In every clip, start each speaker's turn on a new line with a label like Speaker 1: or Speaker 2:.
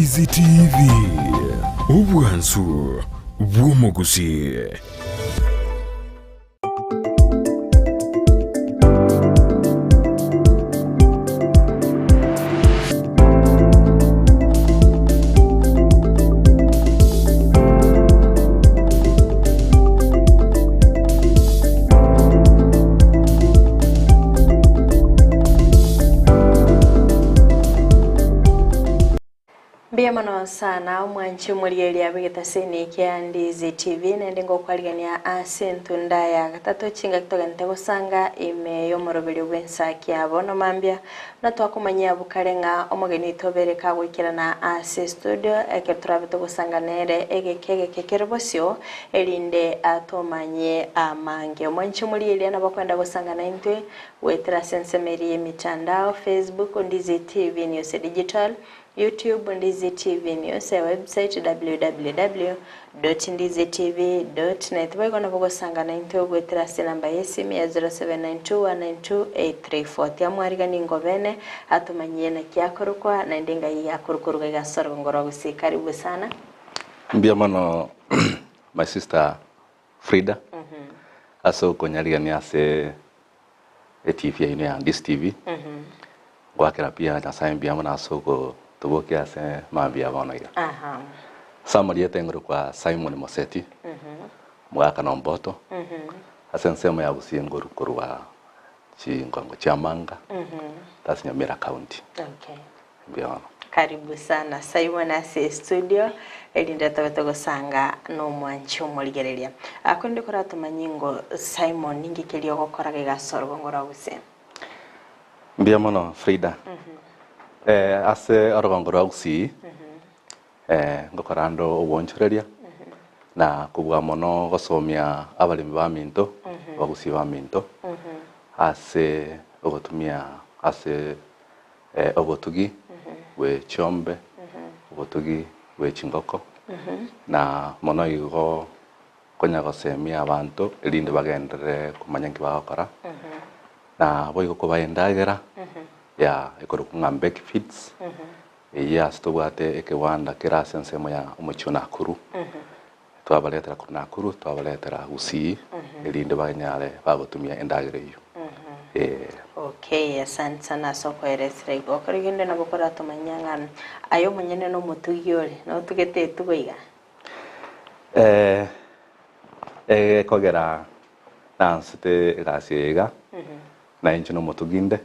Speaker 1: Ndizi TV, obwansu bw'omogusii.
Speaker 2: Mbuya mono sana omwanchi omorigereria bw'egetaseni kia Ndizi TV naende ngokwarigania ase entunda ya gatato chingaki togente gosanga ime y'omoroberio bw'ensaki ya bono mambia Buna twakomanyia abwo kare ng'a omogeni oito obere kagoikerana ase estudio ekero torabe togosanga nere egeka egeke kere bosio, erinde atomanyie amange. Omwanche omorigereria nabo akwenda gosanga naintwe goetera ase ensemo eria y'emitandao, Facebook, Ndizi TV News Digital, YouTube, Ndizi TV News, ewebsite, www. Ndizitv. Net. Boigo nabo gosanga naintwe goetera ase enamba y'esimi ya 0792192834. Tiamwarigani ngobene atomanyie naki akorokwa naende ngai akorukoruga iga ase orogongo rwa Gusii. Karibu sana.
Speaker 3: Mbuya mono my sister Frida ase okonyarigania ase eTV yaino ya Ndisi TV. Ngoakera pia Nyasaye mbuya mono ase ogotobokia ase mambia bono iga. Ase amarieta engorokwa Simon Moseti, omogaka na omboto, ase ensemo ya Gusii ngoru korwa chingongo chia Manga, that's Nyamira County. Mbuya mono.
Speaker 2: Karibu sana Simon ase estudio erinde tobe togosanga nomwanchi omorigereria. Korende koratomanye ingo Simon ninki keria ogokora iga ase orogongo rwa Gusii?
Speaker 3: Mbuya mono Frida. Ase orogongo rwa Gusii ngokora ande obwoonchoreria na kobua mono gosomia abaremi baminto, abagusii baminto ase ogotumia ase obotugi bwe chiombe, obotugi bwe chingoko, na mono igo konya gosemia abanto erinde bagenderere komanya nki bagokora, na boigo kobaa endagera ya ekorokwa ng'a Mbeki Feeds, eyio ase tobwate ekewanda kere ase ensemo ya omochie o Nakuru, twabaretera korwa Nakuru twabaretera Gusii erinde banyare bagotumia endagera eyio eh.
Speaker 2: Okay, asante sana ase okoeresera igo. Ekero kende nabo koratomanyia ng'a aye omonyene nomotugi ore, notugete etugo iga?
Speaker 3: Eh, egekogera nansete egasi eye iga, na inche nomotugi inde,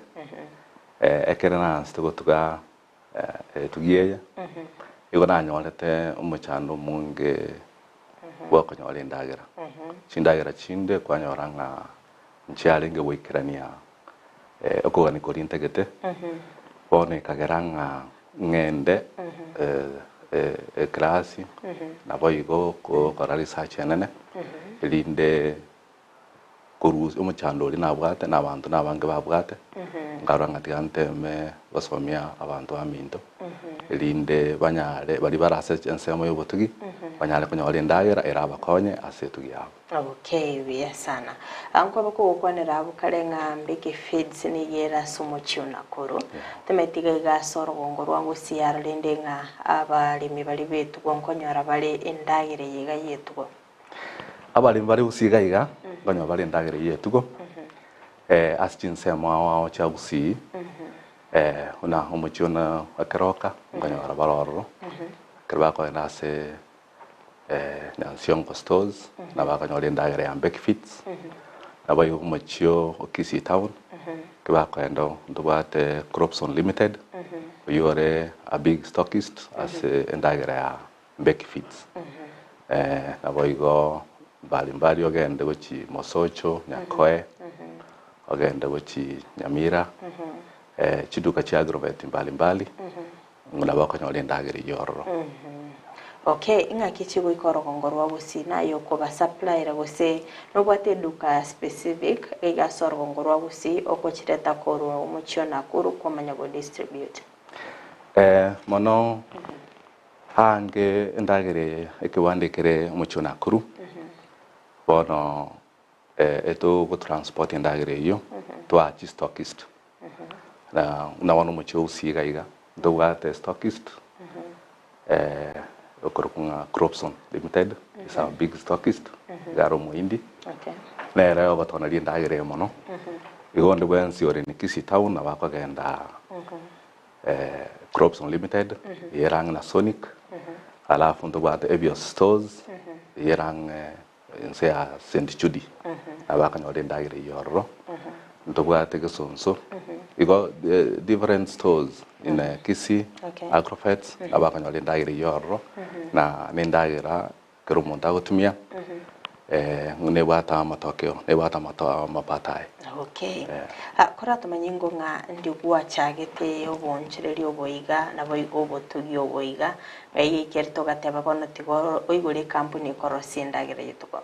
Speaker 3: ekere nansete gotuga etugi eye, igo nanyorete omochando omonge bw'okonyora endagera. Chindagera chinde kwanyora ng'a nchiarenge goikerania okogania koria ntagete, bono ekagera ng'a ng'ende eclass, naboigo gokora research enene, erinde korusia omochando oria nabwate na abanto na abange babwate, nkarora ng'a tiga nteme gosomia abanto baminto, erinde banyare baria bare ase ensemo ya obotugi, banyare konyora endagera erabakonye ase etugi yabo.
Speaker 2: Okay, buya sana. Nkoba kogokwanera abwo kare ng'a Mbeke Feeds nigo ere ase omochie o Nakuru. Timanyeti iga iga ase orogongo rwa Gusii aro rende ng'a abaremi baria b'etugo nkonyora bare endagera eye iga y'etugo.
Speaker 3: Abaremi bare Gusii iga iga nkonyora bare endagera eye y'etugo ase chinsemo ao ao chia Gusii buna omochie one o Keroka nkonyora bare ororo, ekero bakogenda ase Nyansiongo Stores nabo bakonyora endagera ya Mbeki Feeds, naboigo omochie o Kisii Town ekero bakogenda ntobwate Crops Unlimited oywo ore a big stockist ase endagera ya Mbeki Feeds. Naboigo mbari mbari ogende gochia Mosocho, Nyakoe, ogende gochia Nyamira, chiduka chia Agrovet mbali mbali, nabo okonyora endagera eyio ororo.
Speaker 2: Okay, ing'aki chigoika orogongo rwa Gusii naye okobasuppliera gose nobwate eduka specific iga ase orogongo rwa Gusii okochireta korwa omochie o Nakuru kwamanya go distribute?
Speaker 3: Mono Aange endagera eye ekewanda ekere omochie o Nakuru, bono etogotransport endagera eyio twaa chistockist. Na buna bono omochie o Gusii iga iga, ntobwate stockist. Okorokwa ng'a Cropson Limited is our big stockist, iga are omohindi, nere ogotoneria endagera eye mono. Igo onde bwensi ore in Kisii town nabo akogenda Cropson Limited, eyio ere ang'e na Sonic, alafu ntobwate Ebios Stores, eyio ere ang'e Ense ya St. Jude nabo akanyora endagera eyio ororo, ntobwate Gesonso, igo different stores in Kisii, Agrofets, nabo akanyora endagera eyio ororo, na nendagera kera omonto agotumia, nebwate amatokeo, nebwate amapato aye.
Speaker 2: Okay. Koratomanye ingo ng'a ndi gwachagete oboonchoreria obo iga, naboigo obotugi obo iga, Ng'ai gaikerete ogateba bono tiga oigore ekampuni ekorosia endagera y'etugo?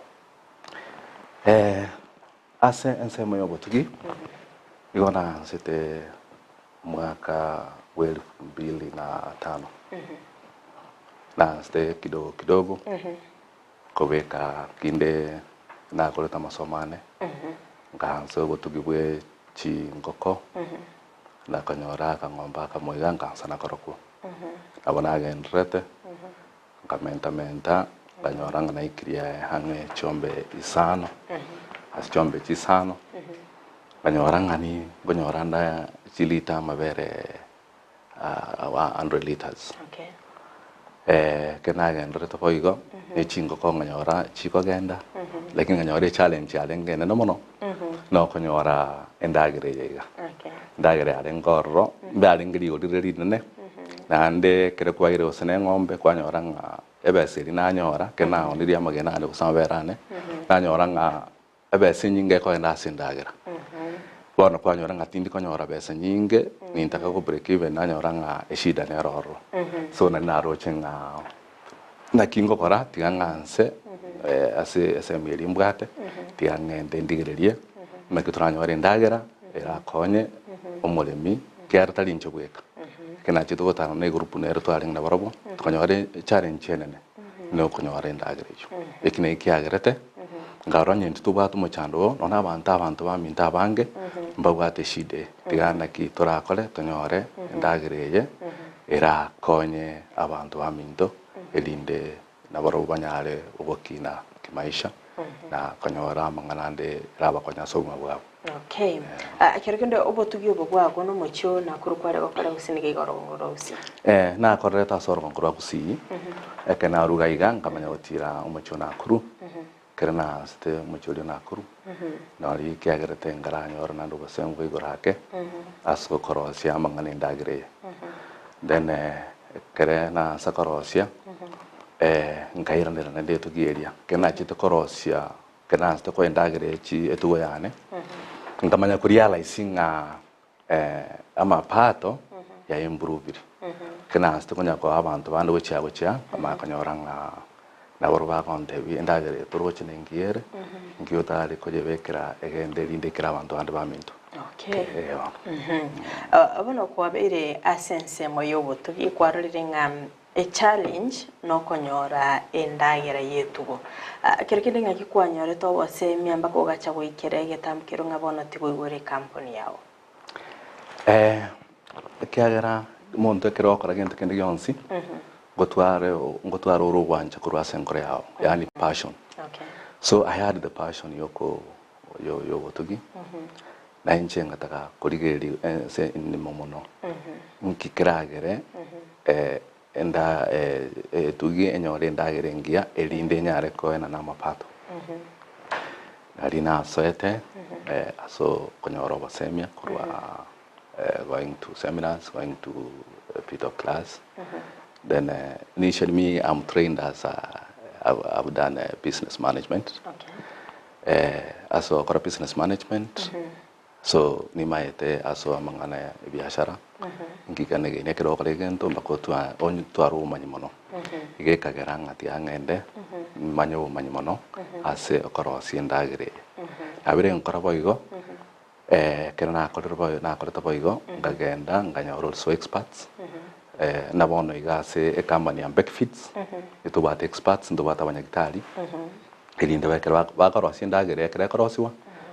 Speaker 3: Ase ensemo y'obotugi, igo naansete omwaka bwa elfu mbili na tano. Naansete kidogo kidogo, kobeka kinde nakorete amasomo ane, nkaansa obotugi bwe chingoko, nakonyora akang'ombe akamo iga nkaansa nakorokwo. Nabo nagendererete, nkamenta-menta, nkanyora ng'a naikirie ang'e chiombe isano, ase chiombe echi isano, nkanyora ng'a ni nkonyora nda chilita amabere 100 litres. Ekero nagendererete boigo, ne chingoko nkanyora chikogenda, lakini nkanyora echallenge yarenge enene mono, nokonyora endagera eye iga. Endagera yarenge ororo, mbe arenge rigori rire rinene, naende ekero kwaire gose na eng'ombe kwanyora ng'a ebesa eria nanyora, ekero naonirie amagena ane gose amabere ane, nanyora ng'a ebesa enyinge ekogenda ase endagera. Bono kwanyora ng'a tindi konyora besa nyinge, nintaka go break even nanyora ng'a eshida nere ororo. So nari naroche ng'a naki ngokora tiga ng'anse ase esemi eria mbwate, tiga ng'ende ndigererie naki toranyore endagera erakonye omoremi ekiagera tari inche bweka. Ekero nachete gotara na egroup nere twarenge nabarobwo, tokanyora echallenge enene na okonyora endagera eyio. Eki naki kiagerete, nkarora onye intwe tobwate omochando oyo, nonya abanto abanto baminto abange, mbabwate eshida eye. Tiga naki torakore tonyore endagera eye erakonye abanto baminto erinde nabarobwo banyare gokina kimaisha na konyora amang'ana ande erabakonye ase obogima bwabo.
Speaker 2: Okay. Ah, ekero kende obotugi obo bwabo nomochie oo nakoro kware gokora gose niga iga orogongo rwa Gusii?
Speaker 3: Eh, nakorerete ase orogongo rwa Gusii, ekero naruga iga nkamanya gotira omochie o Nakuru, ekero naasete omochie oria o Nakuru, nori ekiagerete nkaranyore naende obosemi bwa igoro ake, ase okorosia amang'ana endagera eye. Then ekere naansa korosia, nkairanera naende etugi eria, ekero nachete korosia Ekero naanchete koa endagera echi etugo yane, nkamanya korealise ng'a amapato ya improvire. Ekero naanchete konya koa abanto bande gochia gochia, nkamanya konyora ng'a nabarobwo bagontebia endagera eye toroche nengiya ere, nki otare koyebekera egende erinde ekere abanto bande baminto.
Speaker 2: Okay.
Speaker 3: Eh bono.
Speaker 2: Bono kwabeire ase ensemo ya obotugi kwarorire ng'a Echallenge nokonyora endagera y'etugo. Kero kende ng'aki kwanyorete obosemia mpaka ogacha goikera egetambo keria ng'a bono tigoigora ekampuni yao?
Speaker 3: Ekiagera omonto ekero ogokora gento kende gionsi, ngotware ngotware ore ogwancha korwa ase enkoro yao, yaani passion.
Speaker 2: Okay.
Speaker 3: So I had the passion yoko yo yobotugi, na inche ngataka korigereria ase endimo mono, nki keragere enda etugi enyore endagera engiya erinde enyare koenana amapato. Nario nasoete ase okonyora obosemia korwa going to seminars, going to a bit of class, then initially me I'm trained as a I've done business management.
Speaker 2: Okay.
Speaker 3: Ase ogokora business management, so nimaete ase amang'ana ya ebiashara, nkiganegeine ekero ogokora egento mpaka otwa otware obomanyi mono. Iga ekagera ng'a tiga ng'ende manye obomanyi mono ase okorosia endagera eye. Nabere nkora boigo, ekero nakorire boigo nakorete boigo, nkagenda nkanyora also experts, na bono iga ase ecompany ya Mbeki Feeds, ntobwate experts, ntobwate abanyagitari. Erinde ekero bakorosia endagera ekero ekorosiwa,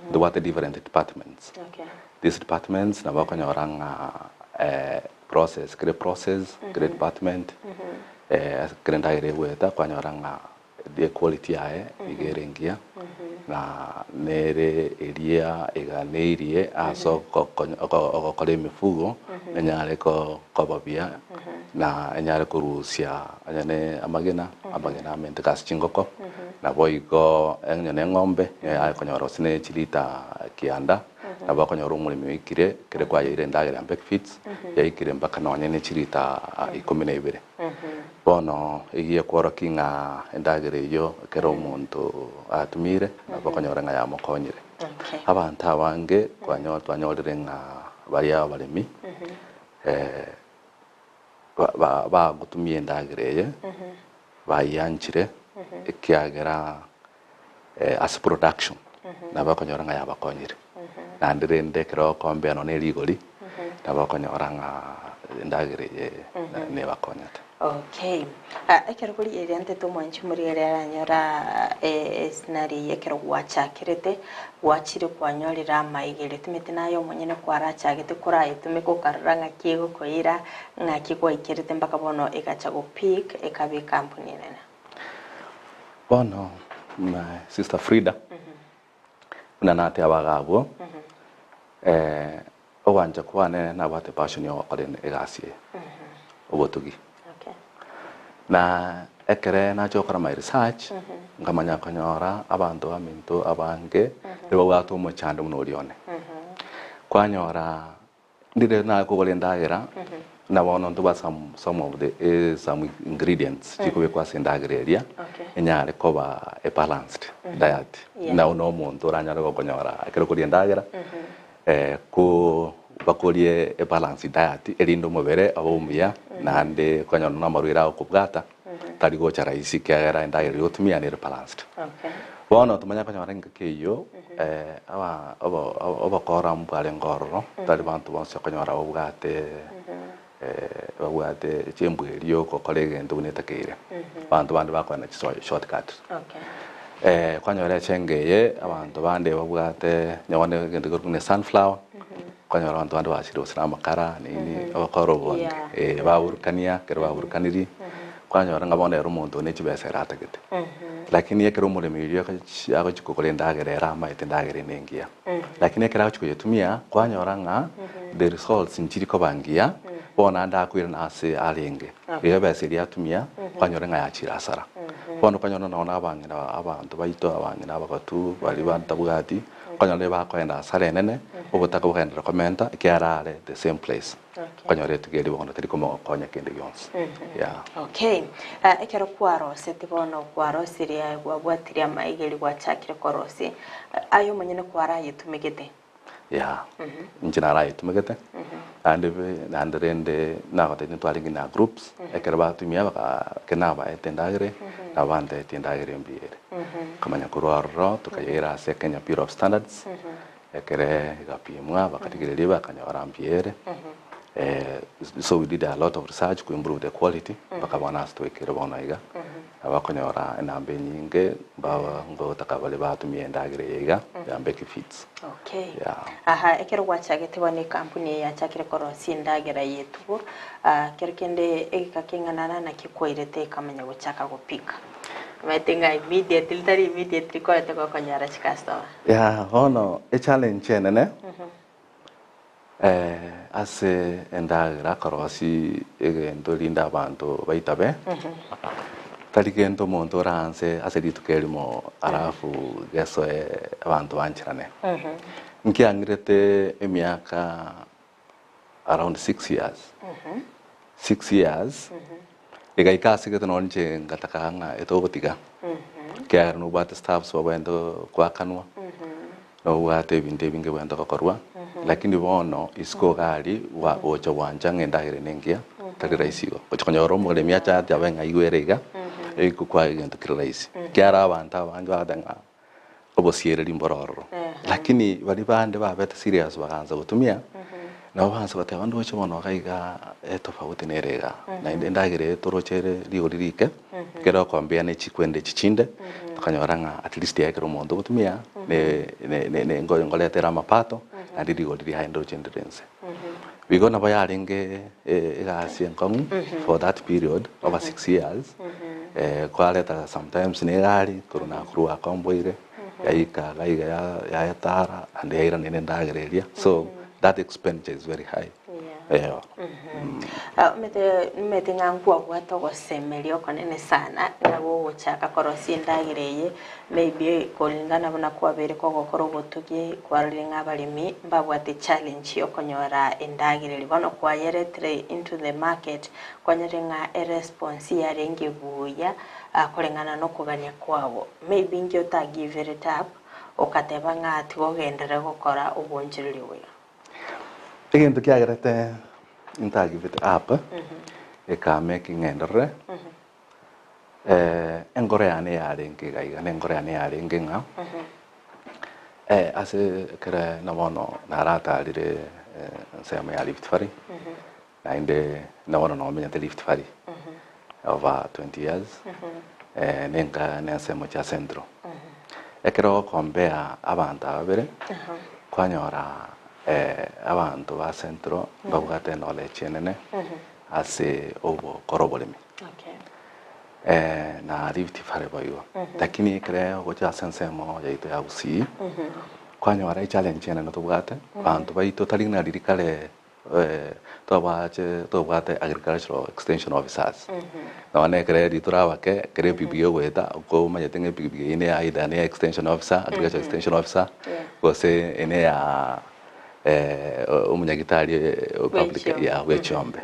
Speaker 3: ntobwate different departments.
Speaker 2: Okay.
Speaker 3: These departments nabo okonyora ng'a process kere process, kere department. Ekero endagera egoeta kwanyora ng'a equality yaye iga ere engiya, na nere eria eganeirie ase ogokora emifugo enyare koba buya, na enyare korusia onye ne amagena, amagena amenteke ase chingoko, naboigo onye ne eng'ombe nigo ekonyora gose ne chilita kianda. Nabo okonyora omoremi oikire ekero kwayeire endagera ya Mbeki Feeds, yaikire mpaka nonye ne chilita ikomi na ibere. Bono eyio ekworokia ng'a endagera eyio ekero omonto atumire nabo okonyora ng'a yamokonyire.
Speaker 2: Okay.
Speaker 3: Abanto abange kwanyo twanyorire ng'a baria abaremi ba- ba- bagotumia endagera eye, bayianchire ekiagera ase production nabo okonyora ng'a yabakonyire. Naende rende ekero okombea nonya ne rigori, nabo okonyora ng'a endagera eye nebakonyete.
Speaker 2: Okay. Ekero kori eriantete omwanchi omorwere aranyora esinari eye ekero gwachakerete, gwachire kwanyorire amaigerio, timeti naye omonyene kwarachagete korayetumeka okarora ng'aki egokoira, ng'aki gwaikerete mpaka bono egacha go peak ekaba ekampuni enene.
Speaker 3: Bono my sister Frida, buna nateba iga abwo, ogwancha kwane nabwate passion ya ogokora egasi eye, obotugi. Na ekere nachia gokora my research, nkamanya konyora abanto baminto abange nibabwate omochando buna oria one. Kwanyora Ndire nakogora endagera, na bono ntoba some, some of the eh, some ingredients chikobekwa ase endagera eria,
Speaker 2: Okay.
Speaker 3: enyare koba a balanced diet.
Speaker 2: Yeah.
Speaker 3: Nabo na omonto oranyare gokonyora ekero okoria endagera, ko bakorie a balanced diet erinde omobere obe omuya, naende okonyora na amarwaire agokobwata, tari gocha rahisi ekiagera endagera eria ogotumia nere balanced.
Speaker 2: Okay.
Speaker 3: Bono tomanya konyora engaki eyio aba obo obokora mbwarenge ororo, tari banto bonsi okonyora babwate babwate chimbwa eria ogokora egento buna etakeire. Abanto bande bakoenda chiso short cut.
Speaker 2: Okay.
Speaker 3: Kwanyora echenge eye abanto bande babwate onye bono egento kekorokwa buna esunflower, kwanyora abanto bande bachire gose na amakara nini obokora obonge.
Speaker 2: Yeah.
Speaker 3: Baburukania, ekero baburukanirie, kwanyora ng'a bono ere omonto one chibesa ere atagete. Lakini ekero omoremi oyio agochi agochi kogora endagera ere amaete endagera ere engiya. Lakini ekero agochi koyetumia, kwanyora ng'a the results nchiri koba ngiya, bono naende akoirana ase arenge. Igo ebesa eria atumia, kwanyora ng'a yachire asara. Bono okonyora nonye na abang'ina abanto baito abang'ina abagotu baria batabwati, okonyora nigo bakoenda asara enene, obotaka bokagenderera komenta ekiagera are the same place. Okonyora etugo eria bono teri komokonya kende gionsi. Yeah.
Speaker 2: Okay. Ah, ekero kwaroseti bono kwarosirie aye gwabwatirie amaiga gwachakire korosia, aye omonyene kwarayetumegete?
Speaker 3: Yeah. Inche narayetumegete, naende be naende rende nagotebi ntwarenge na groups, ekero batumia baka ekero nabaete endagera, nabo bantebetie endagera embuya ere. Nkamanya korwa ororo tokayeira ase Kenya Bureau of Standards, Ekere egapimwa, bakarigereria bakanyora mbuya ere, so we did a lot of research to improve the quality mpaka bono ase twaikire bono iga, nabo okonyora enamba enyinge mbaba ngotaka bare batumia endagera eye iga ya Mbeki Feeds.
Speaker 2: Okay.
Speaker 3: Yeah.
Speaker 2: Aha, ekero gwachagete bono ekampuni eye yachakire korosia endagera y'etugo, ah, kero kende egeka keng'ana naki kwairete ekamanya gochaka gopika? Omanyete ng'a immediately tari immediately kwarete gokonyora chicustomer.
Speaker 3: Yah bono echallenge enene ase endagera korosia egento rinde abanto baitabe, tari gento omonto oraanse ase rituko erimo alafu gesoe abanto bancherane. Nkiang'irete emiaka around six years, six years, egaika ase gete nonye inche ngataka ng'a etogotiga, ekiagera nobwate staffs babwenerete goakanwa, nobwate ebinto ebinge bibwenerete gokorwa, lakini bono isiko iga aria gwa gocha gwancha ng'a endagera ere engiya, tari rahisi igo. Gocha konyora omoremi ache abe ng'a aigwere iga, egokwa egento kere rahisi, ekiagera abanto abange bagoteba ng'a obosiereri mbore ororo. Lakini baria bande babete serious bagaansa gotumia, nabo baansa goteba ndoche bono iga iga etofauti nere igaa, naende endagera eye toroche ere rigori rike, ekero okombea ne chikwende echi chinde, tokanyora ng'a at least ekero omonto ogotumia ne ne ne nkoreta ere amapato, naende rigori riaye ndoche ndire inse. Igo nabo yarenge egasi enkong'u for that period over 6 years, kwareta sometimes na egari korwa Nakuru gwakomboire yaika iga iga yaetara naende yairana ere endagera eria, so that expenditure is very high.
Speaker 2: Yeah. Omanyete omanyete ng'a nkwabwate ogosemeria okonene sana ng'a gogochaka korosia endagera eye maybe kulingana buna kwabeire kogokora obotugi kwarorire ng'a abaremi mbabwate challenge ya okonyora endagera eria. Bono kwayeretire into the market kwanyorire ng'a eresponse yarenge buya koreng'ana na okogania kwabo. Maybe inki ota give it up okateba ng'a tiga ogenderere gokora obonchoreria obo iga.
Speaker 3: Egento kiagerete nta give it up ekamake ng'enderere Enkoro yane yarenge iga iga, na enkoro yane yarenge ng'a ase ekere na bono naratarire ensemo ya Rift Valley, naende na bono nomenyete Rift Valley over 20 years, nenka na ensemo chia Central. Ekero ogocompare abanto aba babere, kwanyora abanto ba Central mbabwate knowledge enene ase ogokora oboremi. Na Rift Valley boigo. Lakini ekere ogocha ase ensemo yaito ya Gusii, kwanyora echallenge enene tobwate, abanto baito tari ng'a riria kare twabache tobwate agricultural extension officers. Nonye ekere riria tore abake, ekere epikipiki egoeta, okomanyete ng'a epikipiki eyio ne ya either ne ya extension officer, agricultural extension officer, gose ene ya omonyagitari o public
Speaker 2: Bw'echiombe.
Speaker 3: yeah bw'echiombe.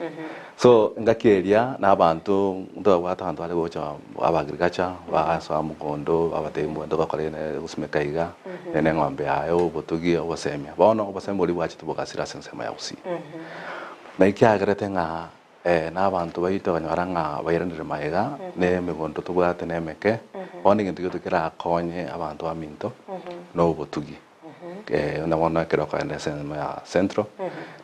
Speaker 3: So engaki eria na abanto ntobwate abanto bare gocha aba agriculture bagasoa mogondo babatebia mbuna togokora ene gosimeka iga, ere na eng'ombe yaye obotugi obosemia. Bono obosemia boria bwachete bogasira ase ensemo ya gusii. Na ekiagerete ng'a na abanto baito okonyora ng'a bairanire magega na emegondo tobwate na emeke, bono egento gento kerakonye abanto baminto na obotugi. Buna bono ekero okogenda ensemo ya central,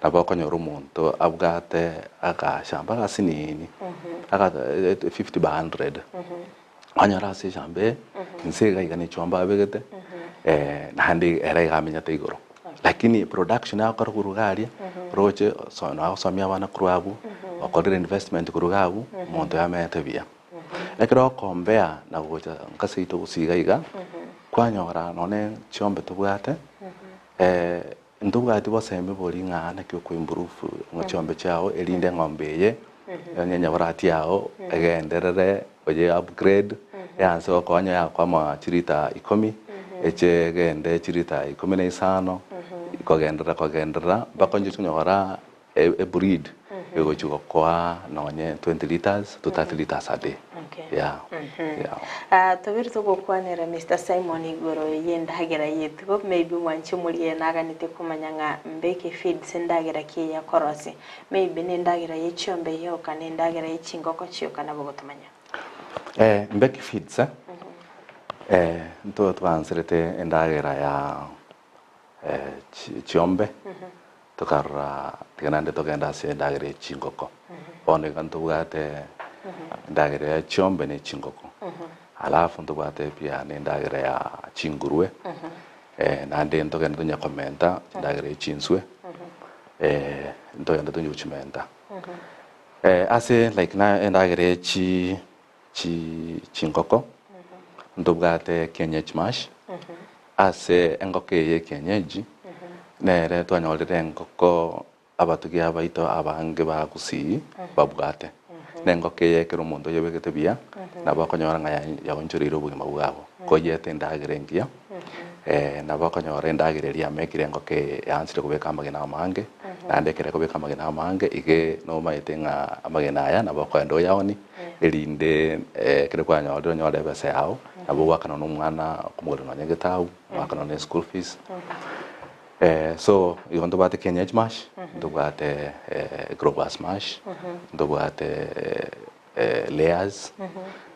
Speaker 3: nabo okonyora omonto abwate agashamba agasinini, aga 50 by 100, kwanyora ase eshamba eye, inse iga iga ne chiombe abegete, naende ere iga amenyete igoro. Lakini production agokora korwa iga aria, roche so nagosomia abana korwa abwo, okorire investment korwa iga abwo, omonto oyo amenyete buya. Ekero okombea na gocha nka seito gose iga iga, kwanyora nonye chiombe tobwate, ntobwati bosemi boria ng'a naki oko improve ng'a chiombe chiago erinde eng'ombe eye, onye enyaborati yago egenderere oye upgrade, eanse gokonya yakwama chilita ikomi, eche egende chilita ikomi na isano, kogenderera kogenderera mpaka onye konyora ebreed egochia gokoa nonye 20 litres to 30 litres a day.
Speaker 2: Okay.
Speaker 3: Yeah. Yeah.
Speaker 2: Ah, tobere togokwanera Mr. Simon igoro y'endagera y'etugo maybe mwanche omorie naganete komanya ng'a mbeke feeds endagera ki eye akorosia maybe na endagera ye chiombe yoka na endagera ye chingoko chioka nabo gotomanya.
Speaker 3: Eh, mbeke feeds eh, eh, nto twanserete endagera ya chiombe, tokarora tiga naende togende ase endagera ye chingoko. Bono iga ntobwate endagera ya chiombe ne chingoko, alafu ntobwate pia na endagera ya chingurue, naende ntogende tonya komenta endagera ye chinswe, ntogende tonya gochimenta. Ase like na endagera ye chi chi chingoko, ntobwate kienyeji mash, Ase engoko eye y'ekienyeji, nere twanyorire engoko abatugi abaito abange ba Gusii babwate. Na engoko eye ekero omonto oyebegete buya, nabo okonyora ng'a yaonchoreire obogima bwabo, koyete endagera engiya, nabo okonyora endagera eria yamekire engoko eye yaansire kobeka amagena amange, naende ekero ekobeka amagena amange, iga nomaete ng'a amagena aya nabo okoenda oyaonie, erinde ekero kwanyorire onyore ebesa yao. Nabo ogoakana na omwana okomogorera nonya egetabu, ogoakana nonya eschool fees. So igo ntobwate kienyeji mash, ntobwate growers mash, ntobwate layers,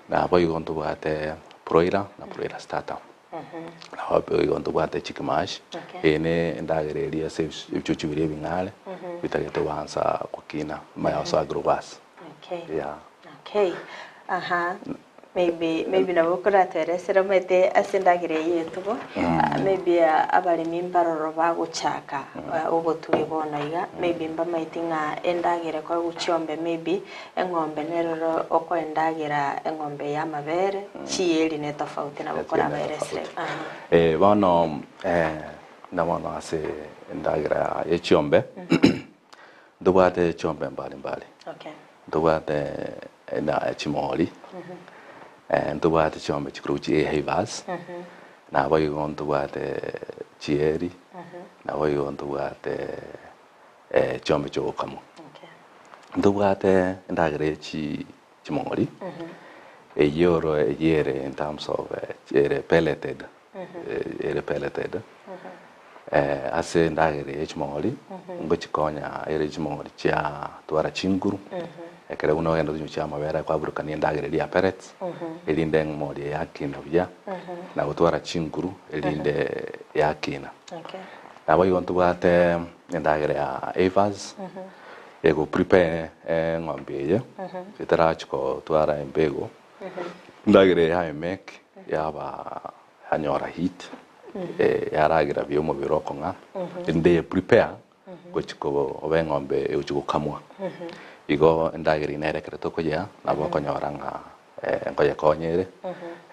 Speaker 3: naboigo ntobwate broiler na broiler starter. Naboigo ntobwate chick mash,
Speaker 2: Okay.
Speaker 3: eye ne endagera eria ase ebichuchu biria ebing'are bitagete goansa gokina, maya gosoa growers.
Speaker 2: Okay.
Speaker 3: Yeah.
Speaker 2: Okay. Aha. Maybe maybe nabo okoratweresera omanyete ase endagera eye y'etugo, maybe abaremi mbaroro bagochaka obotugi bono iga, maybe mbamaeti ng'a endagera ekoegwa chiombe maybe eng'ombe neroro okoa endagera eng'ombe ya amabere, chieri ne tofauti nabo okorabaeresere.
Speaker 3: Eh, bono na bono ase endagera ya chiombe, ntobwate chiombe mbali mbali.
Speaker 2: Okay.
Speaker 3: Ntobwate na chimori, ntobwate chiombe chikorokwa chi heifers, naboigo ntobwate chieri, naboigo ntobwate chiombe chiogokamwa. Ntobwate endagera ye chi chimori, eyio oro eyio ere in terms of ere pelleted, ere pelleted, ase endagera eye chimori, ngochikonya ere chimori chia twara chinguru, ekero buna ogenda onywe chia amabere kwaburukania endagera eria ya pellets, erinde emori eye yakina buya, na gotwara chinguru erinde yakina. Naboigo ntobwate endagera ya heifers, ego prepare eng'ombe eye, etarachia kotwara embego, endagera eye yayemake yaba yanyora heat, yaragera buya omobere okong'a, erinde eye prepare gochia koba eng'ombe egochia gokamwa. Igo endagera eye nere ekero tokoyea nabo okonyora ng'a nkoyekonya ere,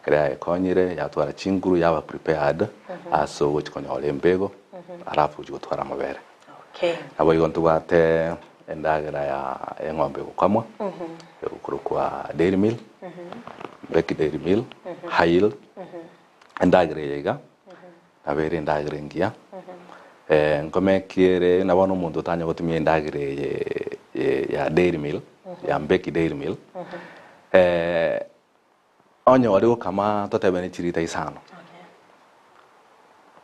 Speaker 3: ekero yayekonyire yatwara chinguru yaba prepared ase ogochia konyora embego alafu ochia gotwara amabere. Naboigo ntobwate endagera ya eng'ombe egokamwa egokorokwa dairy meal, Mbeki dairy meal, high yield, endagera eye iga nabo ere endagera engiya, nkomeki ere na bono omonto otanya gotumia endagera eye ya dairy meal, ya Mbeki dairy meal, Onye ore gokama totebe ne chirita isano,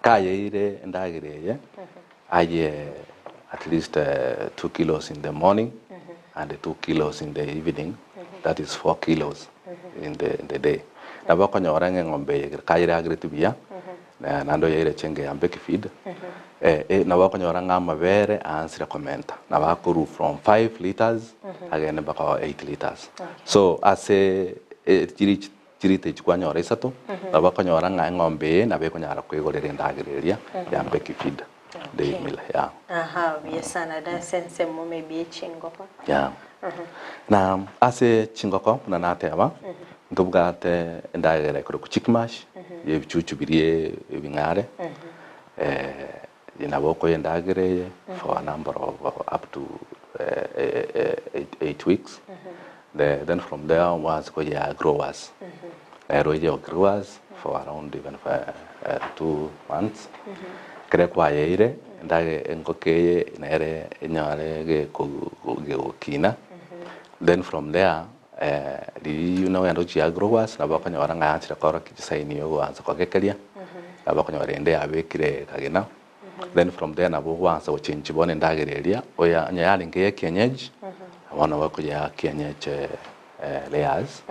Speaker 3: kayeire endagera eye, aye at least 2 kilos in the morning and 2 kilos in the evening, that is 4 kilos in the, in the day. Nabo okonyora ng'a eng'ombe eye kayeragereti buya, naende oyeire chenge ya Mbeki feed, nabo okonyora ng'a amabere aansire komenta, nabo akorwa from 5 litres agende mpaka 8 litres. So ase chiri chirita echi kwanyora isato, nabo okonyora ng'a eng'ombe eye nabo ekonyara koigorera endagera eria ya Mbeki feed dairy meal, yeah.
Speaker 2: Aha, buya sana ase ensemo maybe ye chingoko.
Speaker 3: Yeah. Na ase chingoko buna nateba, ntobwate endagera ekorokwa chick mash, ya ebichuchu biria ebing'are, nabo okoyia endagera eye for a number of up to 8 weeks, then from there oanse koyia growers, nero oyie growers for around even 2 months, ekero kwayeire endagera engoko eye nere enyore gegokina, then from there riria nogenda gochia growers nabo okonyora ng'a yachire korokia chisaini ya ogoansa kogekeria, nabo okonyora ende yabekire kagena, then from there nabo ogoansa gochengi bono endagera eria, oya onye yarenge ya ekienyeji, bono bakoyea kienyeji layers,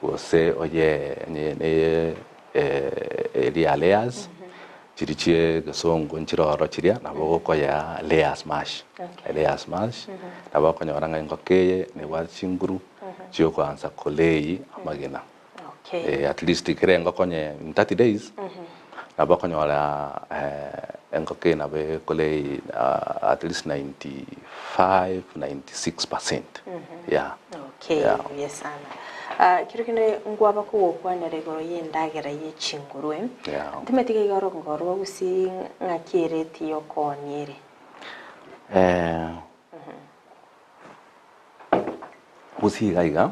Speaker 3: gose oye onye neye eria ya layers, Chiria chie egesongo nchire ororo chiria nabo ogokoyea layers mash, layers mash, nabo okonyora ng'a engoko eye nebwate chinguru chiokoansa kolei amagena. At least kera engoko onye in 30 days, nabo okonyora engoko eye nabo ekolei at least 95, 96 percent, yeah.
Speaker 2: Okay,
Speaker 3: Yeah.
Speaker 2: buya sana. Ah, kero kende nkwaba kogokwanera igoro y'endagera ye chingurue.
Speaker 3: Yeah.
Speaker 2: Ntimeti iga igoro nkorwa gusii ng'aki ereti y'okoonia ere.
Speaker 3: Eh, gusii iga iga,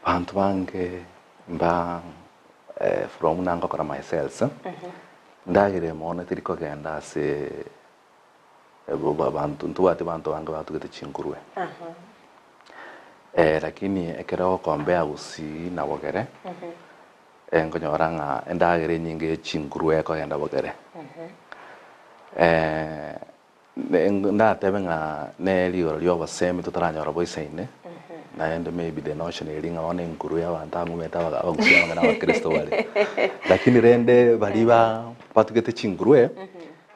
Speaker 3: banto bange mba eh, from buna ngokora my sales, ndagera eye mono teri kogenda ase Abanto ntobwati abanto bange batugete chingurue. Lakini ekero ogokombea gusii na bogere, nkonyora ng'a endagera enyinge ye chingurue ekogenda bogere. Ndatebe ng'a ne rigoro ria obosemi totaranyora boisaine, naende maybe the notion eria ng'a bono engurue abanto abang'umete abagusii abange na abakristo bare. Lakini rende baria ba batugete chingurue.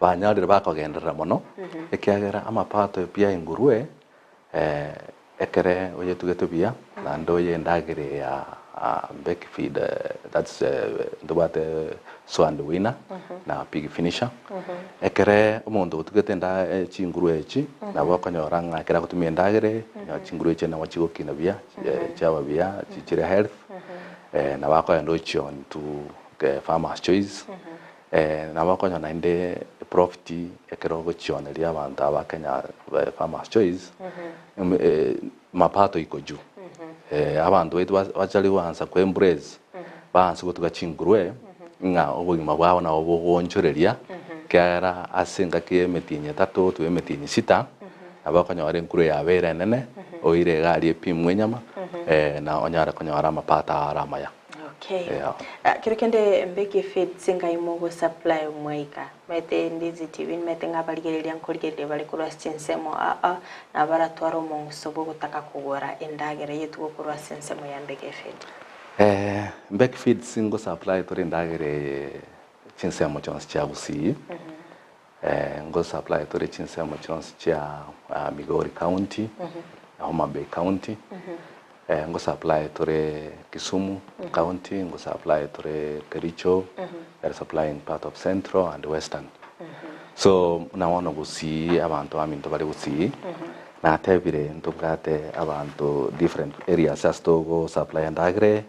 Speaker 3: Banyarire bakogenderera mono, ekiagera amapato pi aingurwe, ekere oyetugete buya, naende oye endagera ya. Mbeki Feed that's ntobwate Swand Winner na Pig Finisher. Ekere omonto otugete enda chingurue echi nabo okonyora ng'a ekero agotumia endagera eye, onye chingurue echi nabo chigokina buya, chiaba buya, chire health, nabo akogenda ochia on to Farmers Choice, nabo okonyora naende profit ekero ogochioneria abanto aba Kenya Farmers Choice, mapato iko juu. Abanto baito bachari goansa ko embrace, baanse gotuga chingurue, ng'a obogima bwabo nabo bogoonchoreria, ekiagera ase engaki ya emetienyi etato to emetienyi sita, nabo okonyora engurue yabeire enene, oire iga aria epimwe enyama, na onyare konyora amapato ao are amaya.
Speaker 2: Okay.
Speaker 3: Yeah.
Speaker 2: Ah, kero kende mbeke feeds ngai mogo supply mwaika maete ndizi tv maete ng'a abarigereria nkorigereria bare korwa ase chinsemo aa na baratware omong'uso bw'ogotaka kogora endagera yetugo korwa ase ensemo ya mbeke feed.
Speaker 3: Eh, Mbeki Feeds ngo supply tore endagera eye chinsemo chionsi chia Gusii. Eh, ngo supply tore chinsemo chionsi chia Migori County, Homa Bay County. Eh, ngo supply tore Kisumu County, ngo supply tore Kericho, we are supplying part of Central and Western. So, buna bono Gusii, abanto baminto bare Gusii, natebire ntobwate abanto different areas ase togo supply endagera eye,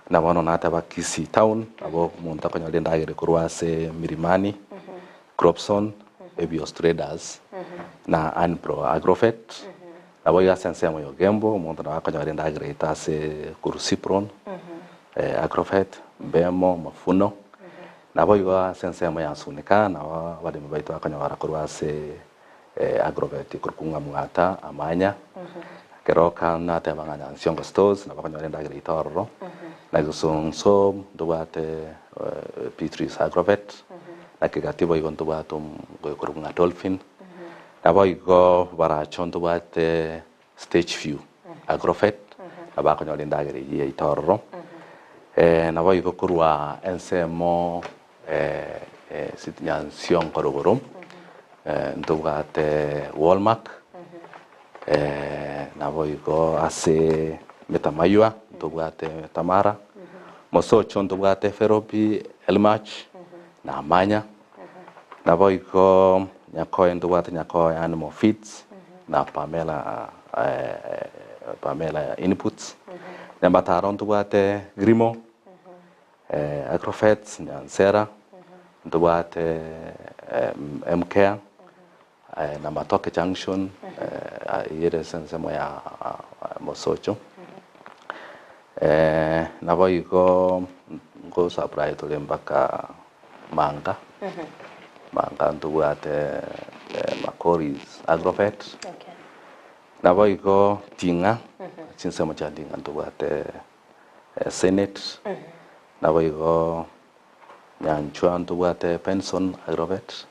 Speaker 3: buna bono nateba Kisii town, nabo omonto akonyora endagera korwa ase Milimani, Cropson, Ebios Traders, na Anpro Agrovet, Naboigo ase ensemo y'ogembo omonto nabo akonyora endagera yaito ase korwa Sipron, Agrovet, Mbemo, Mafuno. Naboigo ase ensemo ya Sunika nabo abaremi baito bakonyora korwa ase Agrovet korwa ng'a Mwata, Amanya. Keroka nateba ng'a Nyansiongo Stores nabo bakonyora endagera yaito ororo. Na Gesonso ntobwate Beatrice Agrovet, na Kegati boigo ntobwate korwa ng'a Dolphin. Naboigo barache ntobwate Stage View Agrovet, nabo bakonyora endagera eyio yaito ororo. Naboigo korwa ensemo Nyansiongo rogoro, ntobwate Walmark, naboigo ase Metamaywa ntobwate Tamara, Mosocho ntobwate Ferobi Elmach na Amanya. Naboigo Nyakoe ntobwate Nyakoe Animal Feeds na Pamela Pamela Inputs. Nyamataro ntobwate Grimo Agrofets Nyansera, ntobwate Mcare na Matoke Junction eyio ere ase ensemo ya Mosocho. Naboigo nko supply tore mpaka Manga, Manga ntobwate Makoris Agrovet, naboigo Ting'a, chinsemo chia Ting'a ntobwate Senate, naboigo Nyanchwa ntobwate Penson Agrovet,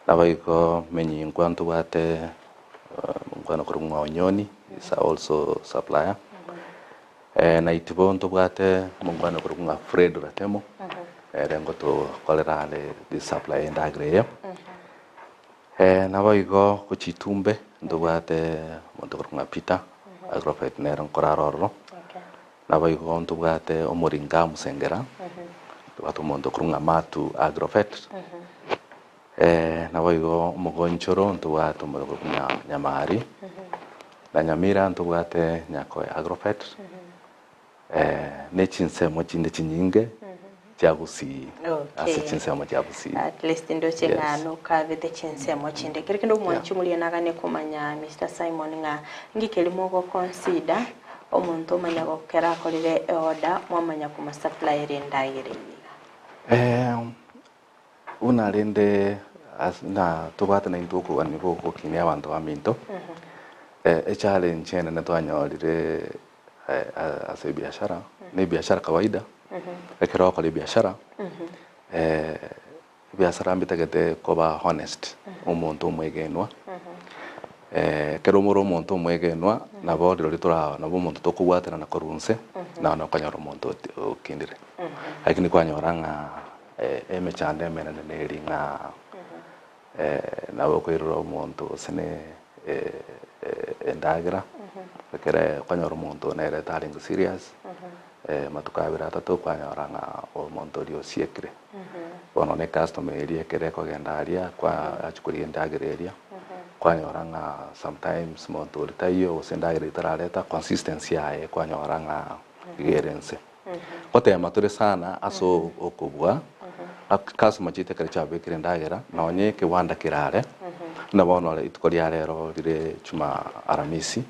Speaker 3: naboigo Menyinkwa ntobwate omokwana okorokwa ng'a Onyoni is also supplier. Na itibo ntobwate omongwana okorokwa ng'a Fred Ratemo, ere ngotokorera are this supply y'endagera eye. Naboigo gochitumbe ntobwate omonto okorokwa ng'a Peter Agrovet nere nkorara ororo. Naboigo ntobwate omoringa Musengera, ntobwate omonto okorokwa ng'a Matu Agrovet. Naboigo omogonchoro ntobwate omorero buna Nyamari, na Nyamira ntobwate Nyakoe Agrovet, ne chinsemo chinde chinyinge chia Gusii, ase
Speaker 2: Okay.
Speaker 3: chinsemo chia Gusii.
Speaker 2: At least ndoche ng'a
Speaker 3: Yes.
Speaker 2: nokabete chinsemo chinde. Kero kende omwanchi omoria naganie komanya Mister Simon ng'a ng'ike rimo ogoconsider omonto omanya gokera akorire eorder mwamanya komosupplyera endagera eye iga.
Speaker 3: Buna rende na tobwate naintwe okogania gwa ogokinia abanto baminto, echallenge enene twanyorire ase ebiashara, na ebiashara kawaida, ekero ogokora ebiashara, ebiasara mbitagete koba honest, omonto omwegenwa, ekero more omonto omwegenwa, nabo rirorio tora nabo omonto tokobwaterana korwa inse, naende okonyora omonto okindire. Lakini kwanyora ng'a Emechando emenene neri ng'a nabo okoirora omonto gose ne endagera, Ekere okonyora omonto nere tarenge serious, amatuko abere atato kwanyora ng'a omonto oria osiekire. Bono na ecustomer eria ekere ekogenda aria kwa achia korigia endagera eria, kwanyora ng'a sometimes monto oria taiyo gose endagera eria tarareta consistency yaye kwanyora ng'a iga ere nse. Gotema tore sana ase okobua customer chiaito ekero chiabekire endagera nonye ekewanda kere are, buna bono rituko ria rero rire chuma aramisi,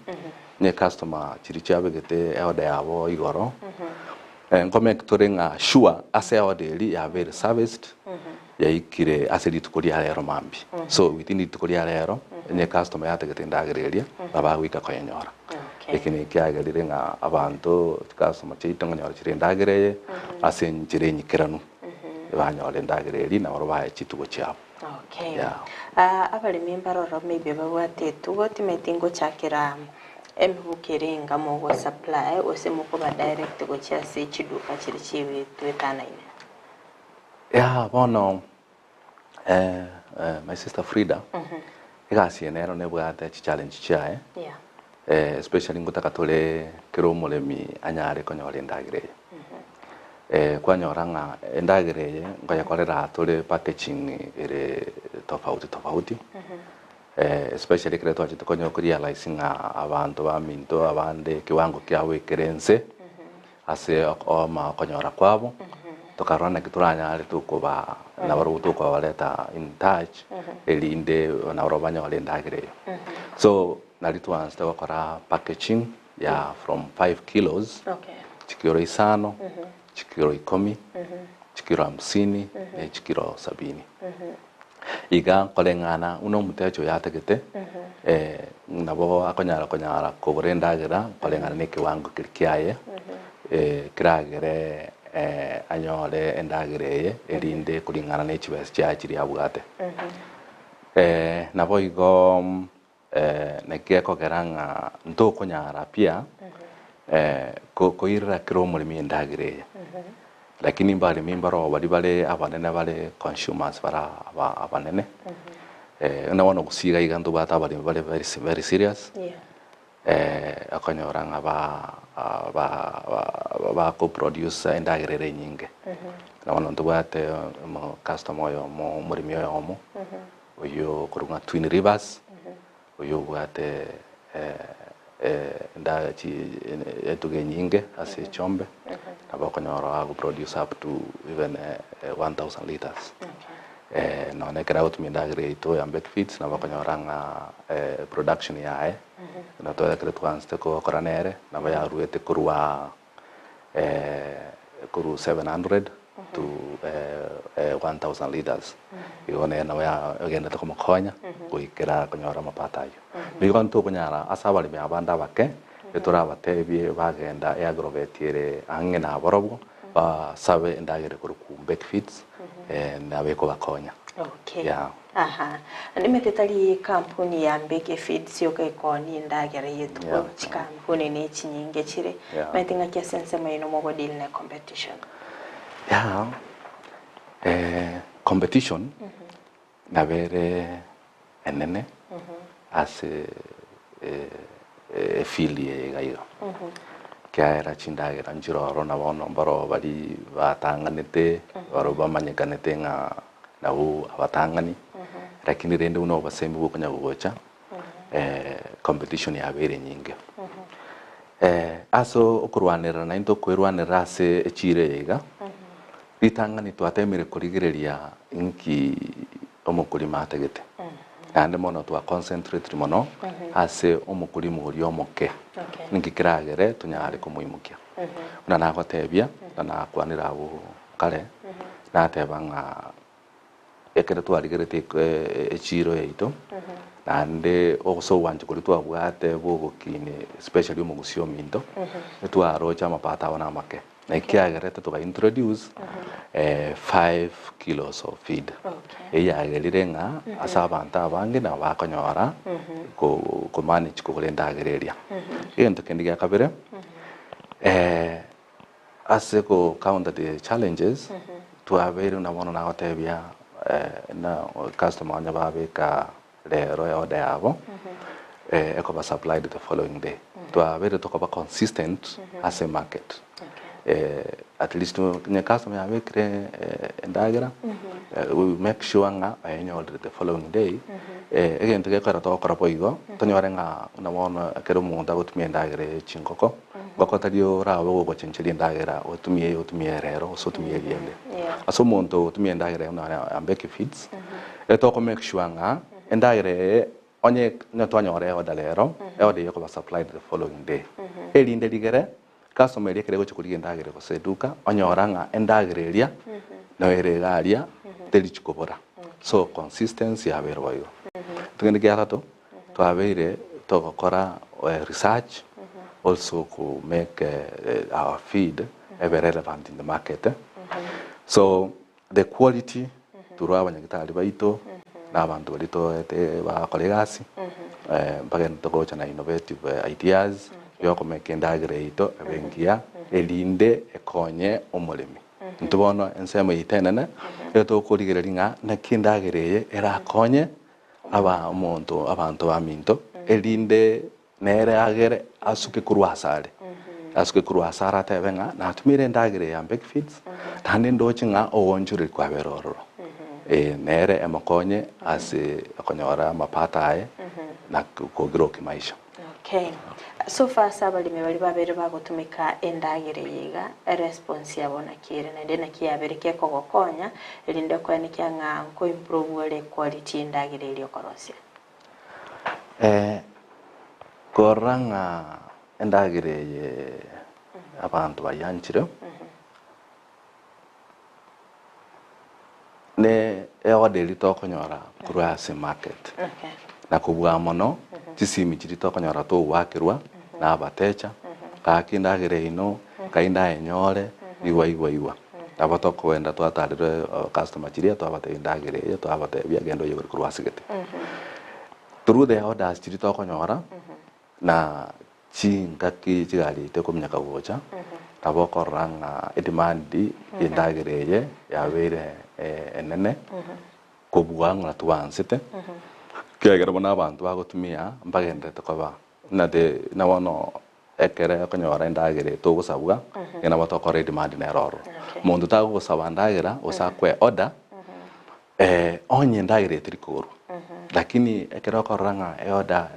Speaker 3: onye customer chiria chiabegete eorder yabo igoro, nkomake tore ng'a sure ase eorder eria yabeire serviced, yaikire ase rituko ria rero mambia. So within rituko ria rero, onye customer yatagete endagera eria, nabo agoika koyenyora.
Speaker 2: Okay.
Speaker 3: Eki nekiagerire ng'a abanto chicustomer chiaito nkonyora chire endagera eye, ase enchera enyikeranu, banyore endagera eria nabo baye chitugo chiabo.
Speaker 2: Okay.
Speaker 3: Yeah.
Speaker 2: Ah, abaremi mbaroro maybe babwate etugo timanyeti ngochakera emibuko ere enga mogo supply gose mokoba direct gochia ase chiduka chiria chibetwetanaine.
Speaker 3: Yah bono my sister Frida, egasi eye nero nebwate chichallenge chiaye,
Speaker 2: Yeah.
Speaker 3: especially ngotaka tore kera omoremi anyare konyora endagera eye. Kwanyora ng'a endagera eye nkoyekorera tore packaging ere tofauti tofauti, especially ekero twachete konya korealize ng'a abanto baminto abande ekiwango kiabo ekere nse. Ase okonyora kwabo, tokarora naki toranyare tokoba nabarobwo tokobareta in touch, erinde nabarobwo banyore endagera eyio. So nari twaanchete gokora packaging ya from five kilos,
Speaker 2: Okay.
Speaker 3: chikiro isano, chikiro ikomi, chikiro hamsini, ne chikiro sabini. Iga koreng'ana buna omotecha oyo atagete, nabo akonyara konyara kogora endagera koreng'ana na ekewango keria kiaye, keragere anyore endagera eye erinde koring'ana ne chibesa chiaye chiria abwate. Naboigo naki gekogera ng'a ntokonyara pia koirera kera omoremi endagera eye. Lakini mbaremi mbaroo baria bare abanene bare consumers bare aba abanene, buna bono gose iga iga ntobwate abaremi bare very very serious, okonyora ng'a ba ba bako produce endagera ere enyinge. Na bono ntobwate omo customer oyomo omoremi oyomo, oyio okorwa ng'a Twin Rivers, oyio obwate etugo enyinge ase echombe, nabo okonyora ago produce up to even 1000 litres. Nonya ekero agotumia endagera yaito ya Mbeki Feeds nabo okonyora ng'a production yaye, buna ekero twaanchete gokora nere, nabo yaruete korwa korwa 700 to 1000 litres. Igo nere nabo yagendete komokonya goikera konyora amapato ayio. Nigo ntokonyara ase abaremi abande abake, etorabatebie bagenda eagrovet ere ang'e nabarobwo, basabe endagera korwa Mbeki Feeds nabo ekobakonya.
Speaker 2: Okay.
Speaker 3: Yeah.
Speaker 2: Aha. Nimete tari kampuni ya Mbeki Feeds yoka ekoonia endagera yetuko chikampuni ne chinyinge chire. Maete ng'aki ase ensemo yaino mogo deal ne competition.
Speaker 3: Yeah, competition nabo ere enene ase efield eye iga iga. Ekiagera chindagera nchire ororo na bono mbaro baria batang'anete, barobwo bamanyekanete ng'a nabwo abatang'ani, lakini rende buna obosemi bokonya gocha, competition yabeire enyinge. Ase okorwanerera naintwe okoerwanerera ase echiro eye iga, ritang'ani twatemire korigereria inki omokorima atagete, naende mono twa concentrate mono ase omokorima oria omoke, ninki keragere tonyare komoimokia. Buna nagotebia, buna nakwanire abwo kare, nateba ng'a ekero twarigeretie echiiro yaito, naende ase obwanchi koria twabwate bwa ogokinia especially omogusii ominto, nitwaroche amapato abo namake. Na ekiagerete toka introduce five kilos of feed. Eyio yagerire ng'a ase abanto abange nabo bakonyora ko manage kogora endagera eria. Egento kende gia kabere, Ase go counter the challenges, twabeire buna bono nagotebia na customer onye babeka rero eorder yabo, ekoba supplied the following day. Twabeire tokoba consistent ase emarket. At least onye customer yabekire endagera, we will make sure ng'a oyenyorire the following day. Egento gekogera togokora boigo, tonyore ng'a buna bono ekero omonto agotumia endagera eye chingoko, ngoko tari orabe ogochencheria endagera otumie eye otumie ere ero gose otumie eria ende. Ase omonto ogotumia endagera eye buna Ambeki Feeds, etoko make sure ng'a endagera eye onye twanyora eorder rero, eorder eye ekoba supplied the following day. Erinde rigere Customer eria ekero egochia korigia endagera gose eduka, onyora ng'a endagera eria nabo ere iga aria terichi kobora. So consistency yabeire boigo. Togende kia gatato, twabeire togokora research also ko make our feed ebe relevant in the market. So The quality through abanyagitari baito na abanto baria toete bagakora egasi mbagenderete gocha na innovative ideas yokomeka endagera yaito ebe engiya erinde ekonye omoremi. Intwe bono ensemo yaito enene nigo tokorigereria ng'a naki endagera eye erakonye aba omonto abanto baminto erinde Nere agere asuke korwa asare, asuke korwa asare atebe ng'a natumeire endagera eye ya Mbeki Feeds, naende ndoche ng'a ogoonchoreria kwabere ororo. Ee, nere emokonye ase okonyora amapato aye na kogira okimaisha.
Speaker 2: Okay. So far ase abaremi baria babeire bagotumeka endagera eye iga, eresponse yabo naki ere naende naki yabeire kekogokonya erinde koenekia ng'a nko improve ore quality y'endagera eria okorosia?
Speaker 3: Korora ng'a endagera eye abanto bayanchire, ne eorder eria tokonyora korwa ase emarket, na kobua mono chisimi chiria tokonyora togoakerwa na abatecha, gaki endagera eye nkai ndayenyore, igwa igwa igwa. Nabo tokogenda twatarire customer chiria twabatebia endagera eye twabatebia genda oyegore korwa ase gete. Through the orders chiria tokonyora na chingaki chigari yaito ekominyoka gocha nabo okorora ng'a edemand ya endagera eye yabeire enene kobua ng'a twansete ekiagera bono abanto bagotumia mbagenderete koba buna the buna bono Ekero okonyora endagera eye togosabwa, nigo nabo tokora edemand nere ororo. Monto tagogosaba endagera gose akoe order, onye endagera eye teri kogorwa. Lakini ekero okorora ng'a eorder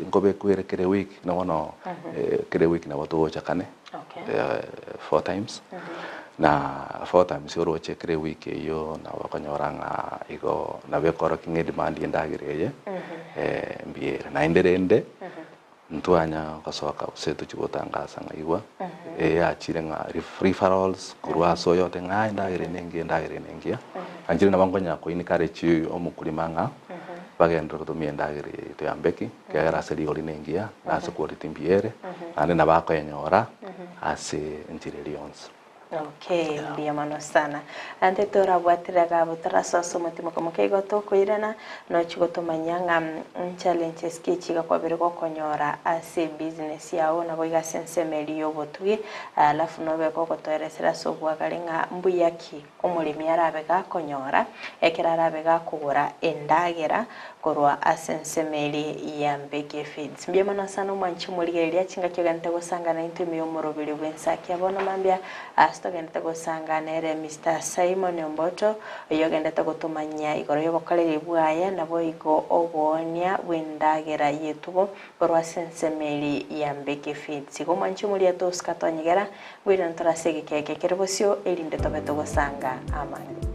Speaker 3: nkobekwa ere kera ewiki, na bono kera ewiki nabo togocha kane, four times, na four times oroche kera ewiki eyio nabo okonyora ng'a igo nabo ekorokia ng'a edemand ya endagera eye mbuya ere. Naende rende. Ntwanya gosoka gose tochie gotangasa ng'a igwa, eye yachire ng'a referrals korwa ase oyote ng'a aye endagera eye nengiya endagera eye nengiya. Anchire nabo nkonya ko encourage omokurima ng'a bagenderere gotumia endagera eye yaito ya Mbeki, ekiagera ase rigori nengiya, na ase quality mbuya ere, naende nabo akoyenyora ase enchera eria yonsi.
Speaker 2: Okay, mbuya mono sana. Ante torabwatire agabo torasoa ase omotimoka moke igo tokoirana, nochi gotomanyia ng'a mm, challenges ki echi iga kwabere gokonyora ase ebusiness yao nabo iga ase ensemo eria y'obotugi, alafu nobe gogotoeresera ase obwagare ng'a mbuya ki omoremi arabe gakonyora ekero arabe gakogora endagera korwa ase ensemo eria ya Mbeke Feeds. Mbuya mono sana omwanchi omorigereria chingaki ogenderete gosangana intwe ime y'omoroberi bw'ensaki bono mambia ase togenderete gosangana ere Mister Simon Omboto oyio ogenderete gotomanyia igoro y'obokoreri bwaye naboigo oboonia bw'endagera y'etugo korwa ase ensemo eria ya Mbeke Feeds. Igo omwanchi omoria tosika tonyegera ngoirana tore ase egeka eke kere bosio erinde tobe togosanga amange.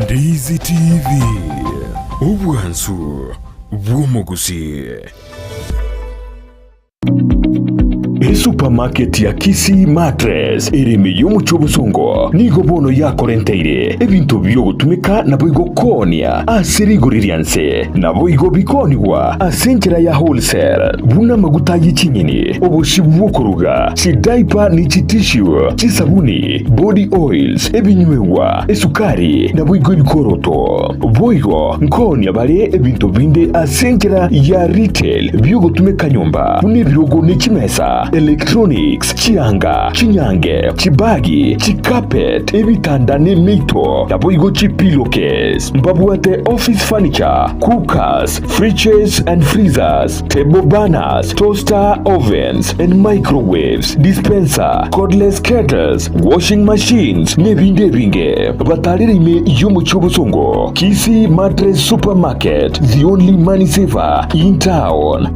Speaker 1: Ndizi TV, obwansu bw'omogusii. Esupermarket ya Kisii Mattress ere ime y'omochie obosongo nigo bono yakorenteire ebinto bi'ogotumeka naboigo koonia ase rigori ria nse, naboigo bikoonigwa ase enchera ya wholesale, buna amaguta ye chinyeni, obosie bw'okoruga, chidaipa ne chitissue, chisabuni, body oils, ebinywegwa, esukari, naboigo ebikoroto. Boigo nkoonia bare ebinto binde ase enchera ya retail bi'ogotumeka nyomba, buna ebirogo ne chimesa, electronics, chianga, chinyange, chibagi, chicarpet, ebitanda na emeito, naboigo chipillowcase. Mbabwate office furniture, cookers, fridges and freezers, table burners, toaster ovens and microwaves, dispenser, cordless kettles, washing machines, nebinde ebinge. Batarere ime y'omochie obosongo, Kisii Mattress Supermarket, the only money saver in town.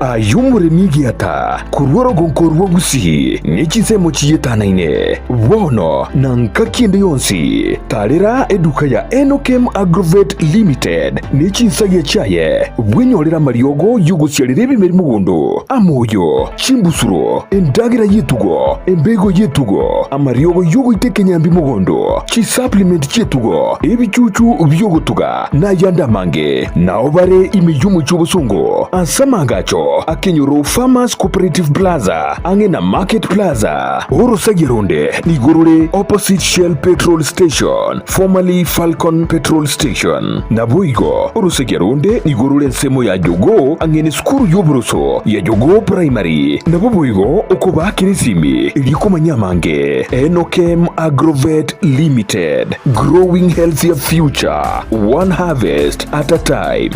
Speaker 1: Aye omoremi egiata korwa orogonko rwa Gusii ne chinsemo chietanaine, bono na ngaki ende yonsi, tarera eduka ya Enokem Agrovet Limited ne chinsagia chiaye, bwenyorere amariogo y'ogosiarera ebimeri mogondo, amoyo, chimbusuro, endagera y'etugo, embego y'etugo, amariogo y'ogoita ekenyambi mogondo, chisupplement chi'etugo, ebichuchu bi'ogotuga, na ayande amange. Nao bare ime y'omochie obosongo ase amaagacho akenyoro Farmers Cooperative Plaza ang'e na Market Plaza. Orosagia ronde nigo rore opposite Shell Petrol Station, formerly Falcon Petrol Station. Naboigo orosagia ronde nigo rore ensemo ya Jogoo ang'e nesukuru y'oboroso ya Jogoo Primary. Nabo boigo okobaakera esimi erio komanya amange. Enokem Agrovet Limited, growing healthier future, one harvest at a time.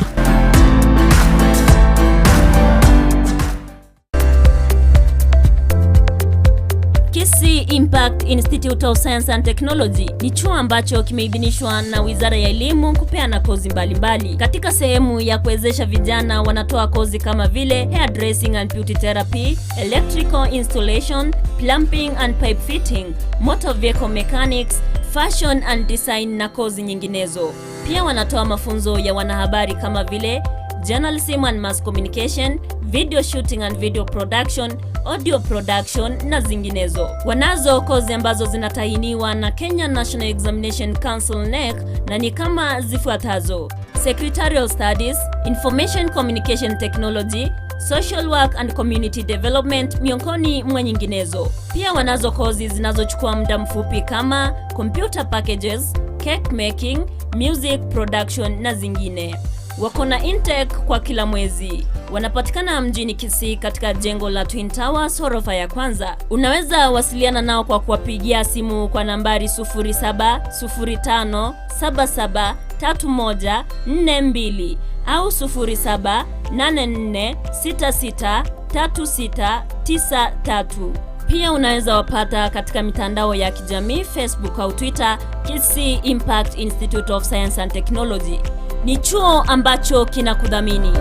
Speaker 4: Kisii Impact Institute of Science and Technology ni chuo ambacho kimeidhinishwa na Wizara ya Elimu kupeana kozi mbalimbali mbali. Katika sehemu ya kuwezesha vijana wanatoa kozi kama vile hairdressing and beauty therapy, electrical installation, plumbing and pipe fitting, motor vehicle mechanics, fashion and design na kozi nyinginezo. Pia wanatoa mafunzo ya wanahabari kama vile journalism and mass communication, video shooting and video production, audio production na zinginezo. Wanazo kozi ambazo zinatahiniwa na Kenya National Examination Council NEC na ni kama zifuatazo: Secretarial Studies, Information Communication Technology, Social Work and Community Development miongoni mwa nyinginezo. Pia wanazo kozi zinazochukua muda mfupi kama computer packages, cake making, music production na zingine. Wako na intake kwa kila mwezi. Wanapatikana mjini Kisii katika jengo la Twin Towers ghorofa ya kwanza. Unaweza wasiliana nao kwa kuwapigia simu kwa nambari 0705773142 au 0784663693. Pia unaweza wapata katika mitandao ya kijamii Facebook au Twitter, Kisii Impact Institute of Science and Technology. Ni chuo ambacho kinakudhamini.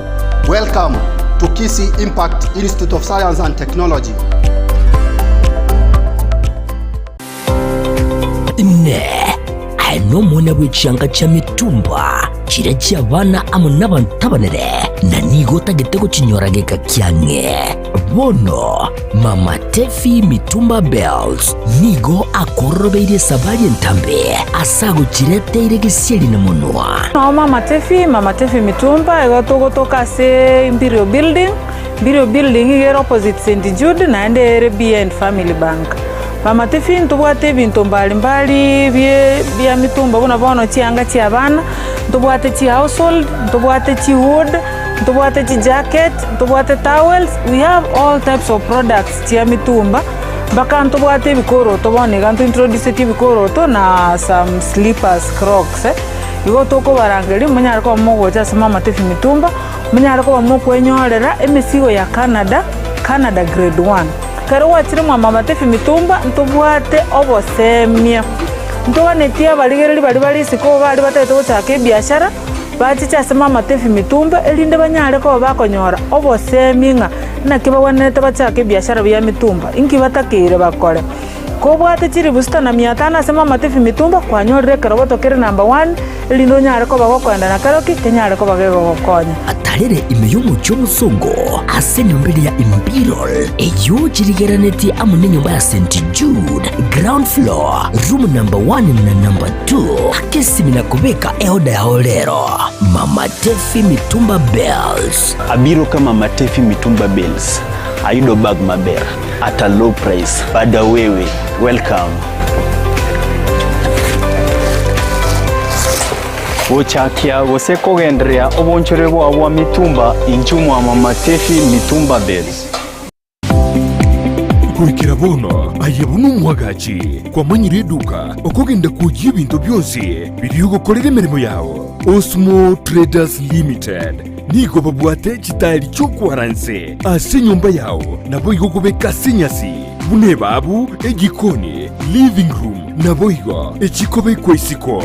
Speaker 5: Welcome to Kisii Impact Institute of Science and Technology.
Speaker 6: Inee! Aye nomwana bwe chianga chia mitumba chiria chi'abana amo nabanto abanene, na nigo otagete gochinyora geka kiang'e? Bono Mama Tefi Mitumba Bells nigo akororobeirie esabari entambe ase agochireteire gesieri na monwa.
Speaker 7: Nao Mama Tefi, Mama Tefi Mitumba, igo togotoka ase Imperial Building, Imperial Building iga ere opposite St Jude naende ere behind Family Bank. Mama Tefi ntobwate ebinto mbali mbali bie bia mitumba buna bono chianga chia abana, ntobwate chi household, ntobwate chi hood, Ntobwate chijacket, ntobwate towels, we have all types of products chia mitumba, mpaka ntobwate ebikoroto bono iga ntointroducetie ebikoroto na some slippers, crocs eh. Igo tokobarangeria monyare koba mogocha ase Mama Tefi Mitumba, monyare koba mokwenyorera emesigo ya Canada, Canada grade one. Ekero gwachire mwa Mama Tefi Mitumba, ntobwate obosemia, ntoganetie abarigereria baria bare isiko baria batagete gochaka ebiashara. Bachiche ase mamatebi mitumba, erinde banyare koba bakonyora obosemi ng'a naki bagwenerete bachake ebiashara bia mitumba, inki batakeire bakore. Kobwate chilifu sita na mia tano ase Mama Tiffy Mitumba, kwanyorire ekeroboto kere number one, erinde onyare koba gokoenda na keroki, kenyare koba gegogokonya.
Speaker 6: Atarere ime y'omochie omosongo ase enyomba eria ya Imperial, eyio chirigeranetie amo nenyomba ya St. Jude, ground floor, room number one na number two. Aka esimi na kobeka eoda yao rero. Mama Tefi Mitumba Bells.
Speaker 8: Abiro ka Mama Tefi Mitumba Bells. Ayudo bag maber at a low price. Bada wewe, welcome.
Speaker 9: Gochakia gose kogendereria obonchore bwao bwa mitumba inchuo mwa Mama Tefi Mitumba Bales.
Speaker 1: Goikera bono aye buna omwagachi kwamanyire eduka okogenda kwoyia ebinto bionsi biria ogokorera emeremo yao. Osmo Traders Limited nigo babwate chitaeri chi'okwara nse ase enyomba yao naboigo okobeka ase enyasi buna ebabu, ejikoni, living room naboigo echikobekwa isiko.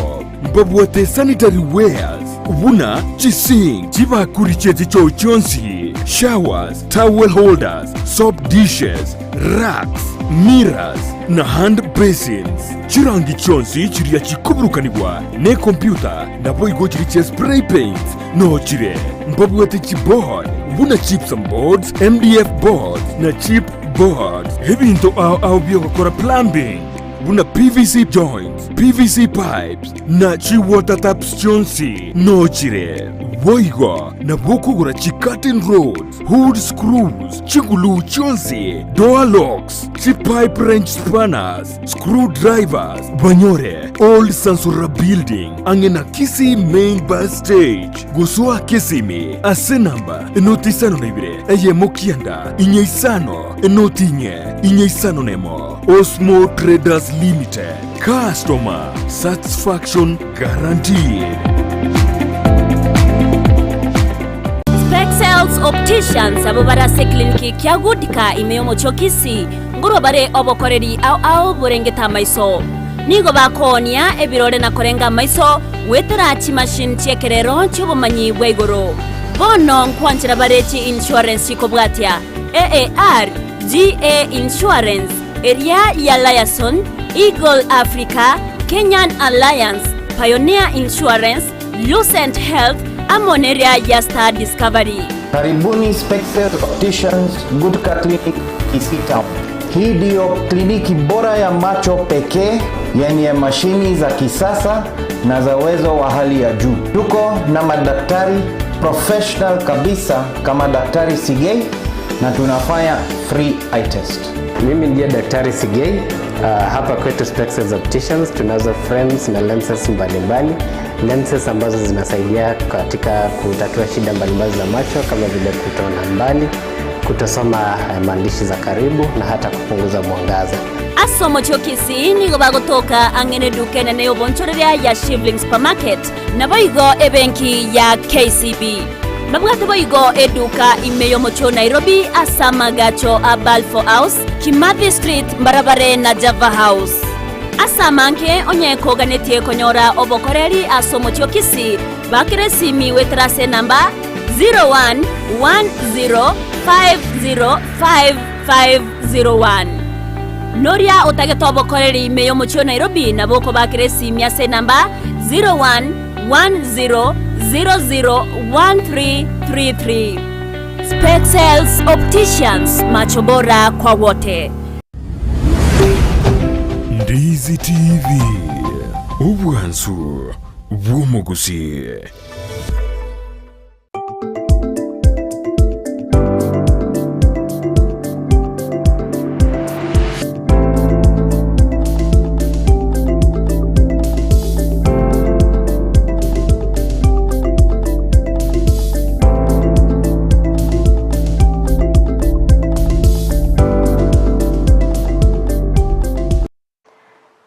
Speaker 1: Mbabwate sanitary wares buna chisink, chibakuri chi'echichoo chionsi, showers, towel holders, soap dishes, racks, mirrors, na hand basins. Chirangi chionsi chiria chikoburukanigwa nekompyuta naboigo chiria chia spray paints noo chire. Mbabwate chiboard buna gypsum boards, MDF boards na chip boards. Ebinto ao ao biogokora plumbing buna PVC joints, PVC pipes, na chi-water taps chionsi noo chire. Boigo nabo okogora chi-curtain rods, hood screws, chiguluu chionsi, door locks, chi-pipe wrench spanners, screw drivers, banyore Old Sansura Building ang'e na Kisii Main Bus Stage. Gosoa Kisimi ase namba enoti isano na ibere eyemo kianda inye isano enoti inye inye isano na emo. Osmo Traders Limited, customer satisfaction guaranteed.
Speaker 4: Spexels Opticians abwo bare ase ekliniki kia Goodka ime y'omochie o Kisii, nkorwa bare obokoreri ao ao borengete amaiso. Nigo bakoonia ebirore na korenga amaiso goetera chimachine chi'ekerero chi'obomanyi bwa igoro. Bono nkwanchera bare chi insurance chikobwatia AAR, GA Insurance, eria ya Liaison, Eagle Africa, Kenyan Alliance, Pioneer Insurance, Lucent Health, amo neria ya Star Discovery.
Speaker 10: Karibuni Spexel Opticians Gutka Clinic Kisii Town. Hii ndiyo kliniki bora ya macho pekee yenye mashini za kisasa na za uwezo wa hali ya juu. Tuko na madaktari professional kabisa kama Daktari Sigei na tunafanya free eye test.
Speaker 11: Mimi ndiye Daktari Sigei. Hapa kwetu Spexels Opticians tunazo frames na lenses mbalimbali, lenses ambazo zinasaidia katika kutatua shida mbalimbali za macho kama vile kutoona mbali, kutosoma maandishi za karibu na hata kupunguza mwangaza.
Speaker 4: Ase omochie o Kisii nigo bagotoka ang'e neduka enene y'obonchoreria ya Shivling Supermarket, naboigo ebenki ya KCB. Babwate boigo eduka ime y'omochie o Nairobi ase amagacho a Balfour House, Kimathi Street mbarabare na Java House. Ase amange onye koganetie konyora obokoreri ase omochie o Kisii, bakera esimi goetera ase enamba 0110505501. Noria otagete obokoreri ime y'omochie o Nairobi nabo okobakera esimi ase enamba 0110001333. Spexels Opticians, macho bora kwa wote.
Speaker 1: Ndizi TV, obwansu bw'omogusii.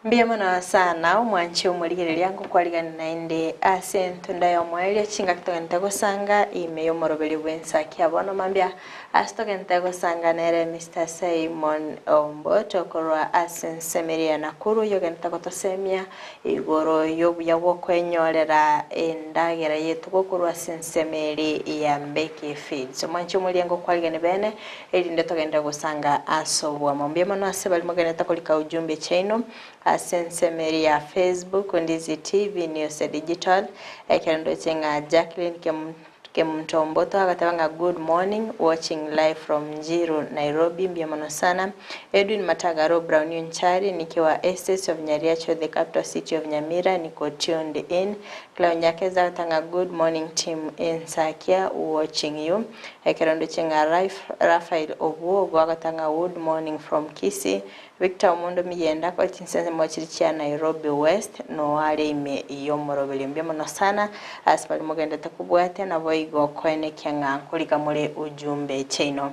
Speaker 2: Mbuya mono sana omwanche omorigereria ngokwarigania naende ase entunda y'omoerio chingaki togente gosanga ime y'omoroberio bw'ensa kia bono mambia. Ase togente gosanga nere Mister Simon Omboto korwa ase ensemo eria ya Nakuru oyogente gotosemia igoro y'obuya bw'okwenyorera endagera y'etugo korwa ase ensemo eria ya Mbeki Feeds. Omwanchi omoriango okwarigani bene erinde togende gosanga ase oboamo. Mbuya mono ase baria mogenderete korika ujumbe chiaino ase ensemo eria ya Facebook, Ndizi TV News Digital, ekero ndoche ng'a Jacqueline Kemu Kemunto Omboto agateba ng'a good morning watching live from Njiru Nairobi mbuya mono sana. Edwin Matagaro Brown Onchari nikiwa Estates of Nyariacho the capital city of Nyamira niko tuned in. Cleo Nyakeza agateba ng'a good morning team Ensakia watching you. Ekero ndoche ng'a Raphael Obwogo agateba ng'a good morning from Kisii Victor Omondo Miyenda kore chinsemo chiri chia Nairobi West noo are ime y'omoroberio mbuya mono sana ase baria mogenderete kobwatia naboigo koenekia ng'a nkorika more ujumbe chiaino.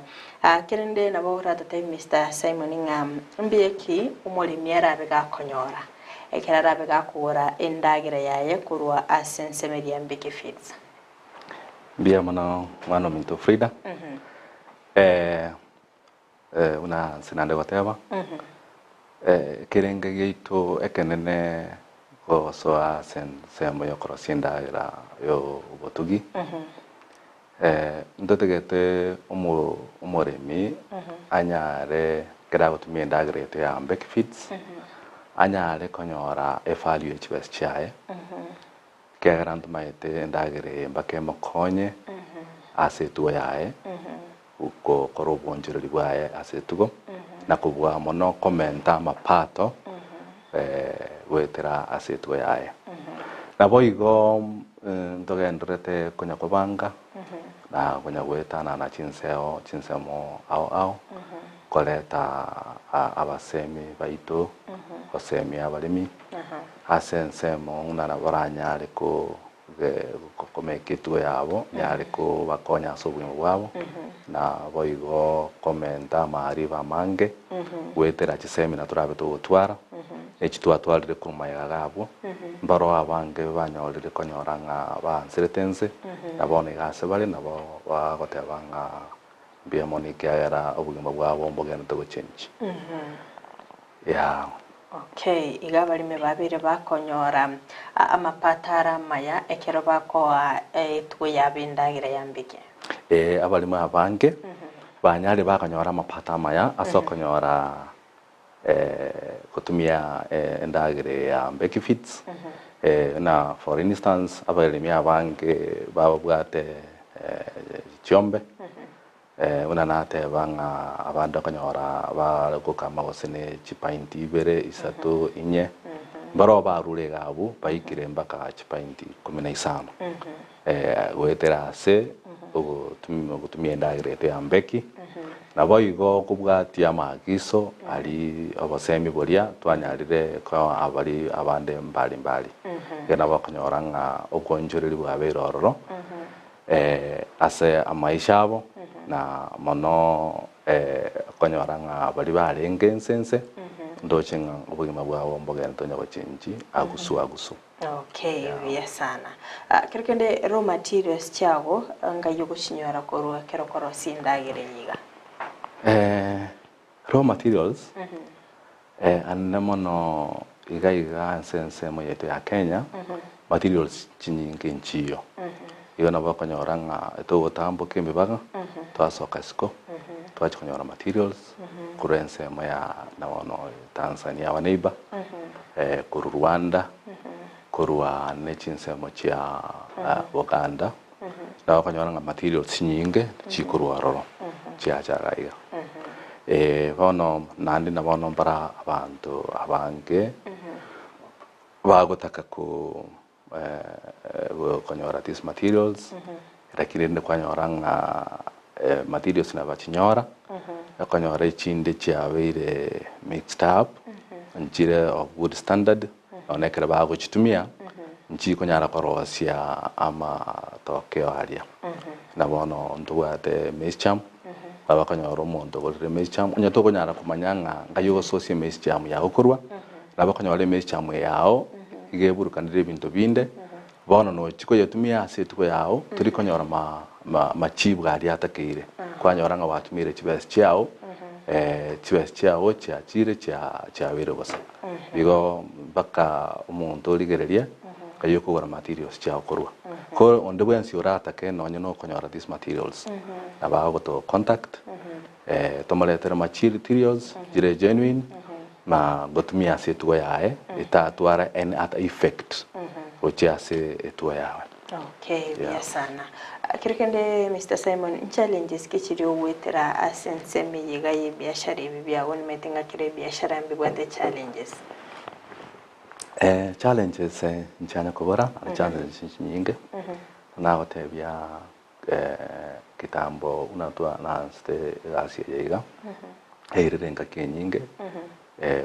Speaker 2: Kerende nabo oratotebi Mister Simon ng'a mbuya ki omoremi arabe gakonyora ekero arabe gakogora endagera yaye korwa ase ensemo eria Mbeki Feeds?
Speaker 3: Mbuya mono mwana ominto Frida. Buna inse naende goteba, ekerenge giaito ekenene gosoa ase ensemo y'okorosia endagera y'obotugi, ntotagete omoremi anyare ekero agotumia endagera yaito ya Mbeki Feeds, anyare konyora evalue ye chibesa chiaye, ekiagera ntomaete endagera eye mpaka emokonye ase etugo yaye. Gokora obwonchoreri bwaye ase etugo, na kobua mono komenta amapato goetera ase etugo yaye. Naboigo ntogendererete konya kobanga na konya goetanana chinseo chinsemo ao ao, koreta abasemi baito, gosemia abaremi ase ensemo buna nabo baranyare ko komeka etugo yabo nyare kobakonya ase obogima bwabo, na boigo komenta amaariba amange goetera chisemina torabe togotwara, echi twatwarire korwa magega iga abwo, mbaroo abange banyorire konyora ng'a baanserete inse, na bono iga ase bare nabo bagoteba ng'a mbuya mono ekiagera obogima bwabo mbogenderete gochenchi. Yeah.
Speaker 2: Okay, iga abaremi babeire bakonyora amapato are amaya ekero bakoa etugo yabo endagera ya mbeke.
Speaker 3: Ee, abaremi abange banyarire bakonyora amapato amaya ase okonyora gotumia endagera eye ya Mbeki Feeds. Buna for instance, abaremi abange babwate chiombe, Buna nateba ng'a abande okonyora bare gokama gose ne chipainti ibere, isato, inye, mbaroo barure iga abwo baikire mpaka chipainti ikomi na isano, goetera ase ogotumia endagera yaito ya mbeki. Naboigo kobwatia amaagiso aria obosemi boria twanyarire koa abaria abande mbari mbari, ekero nabo okonyora ng'a okoonchoreria bwabeire ororo. Ase amaisha abo, na mono okonyora ng'a baria barenge ense ense, ndoche ng'a obogima bwabo mbogente onye gochenchi agusu agusu.
Speaker 2: Okay, buya sana. Ah, kero kende raw materials chiago ngai ogochinyora korwa ekero okorosia endagera eye iga?
Speaker 3: Raw materials, anene mono iga iga ase ensemo yaito ya Kenya, materials chinyinge nchiyo. Igo nabo okonyora ng'a togotamboka emibaga, twasoka isiko, twachia konyora materials korwa ensemo ya na bono Tanzania our neighbour, korwa Rwanda, korwa ne chinsemo chia Buganda, Nabo okonyora ng'a materials chinyinge chikorwa ororo chiacha iga iga. Bono naende na bono mbare abanto abange bagotaka ko konyora these materials lakini rende kwanyora ng'a materials nabachinyora, okonyora echinde chiabeire mixed up, nchire of good standard. Nonya ekero bagochitumia, nchikonyara korosia amatokeo aria. Na bono ntobwate maize germ, nabo okonyora omonto ogorire maize germ, onye tokonyara komanya ng'a ngai ogososia emaize germ yago korwa, nabo okonyora emaize germ yao iga eburukanire ebinto binde, bono nochi koyetumia ase etugo yago, tori konyora machibu aria atakeire. Kwanyora ng'a gwatumiire chibesa chiao, chibesa chiao chiachire chia chiabeire bosa. Igo mpaka omonto origererie ng'ai okogora materials chiao korwa. Ko onde bwensi oratake nonye na okonyora these materials, nabo agoto contact, tomoretere materials chire genuine, na gotumia ase etugo yaye, etatwara any other effect gochia ase etugo yaye.
Speaker 2: Okay, buya sana. Kero kende Mister Simon, nchallenges ki chiria ogoetera ase ensemo eye iga ye ebiashara ebi biago nimanyete ng'a kera ebiashara mbibwate challenges.
Speaker 3: Challenges nchianya kobora, challenges chinyinge, nagotebia kitambo buna twa naanchete egasi eye iga, yairire engaki enyinge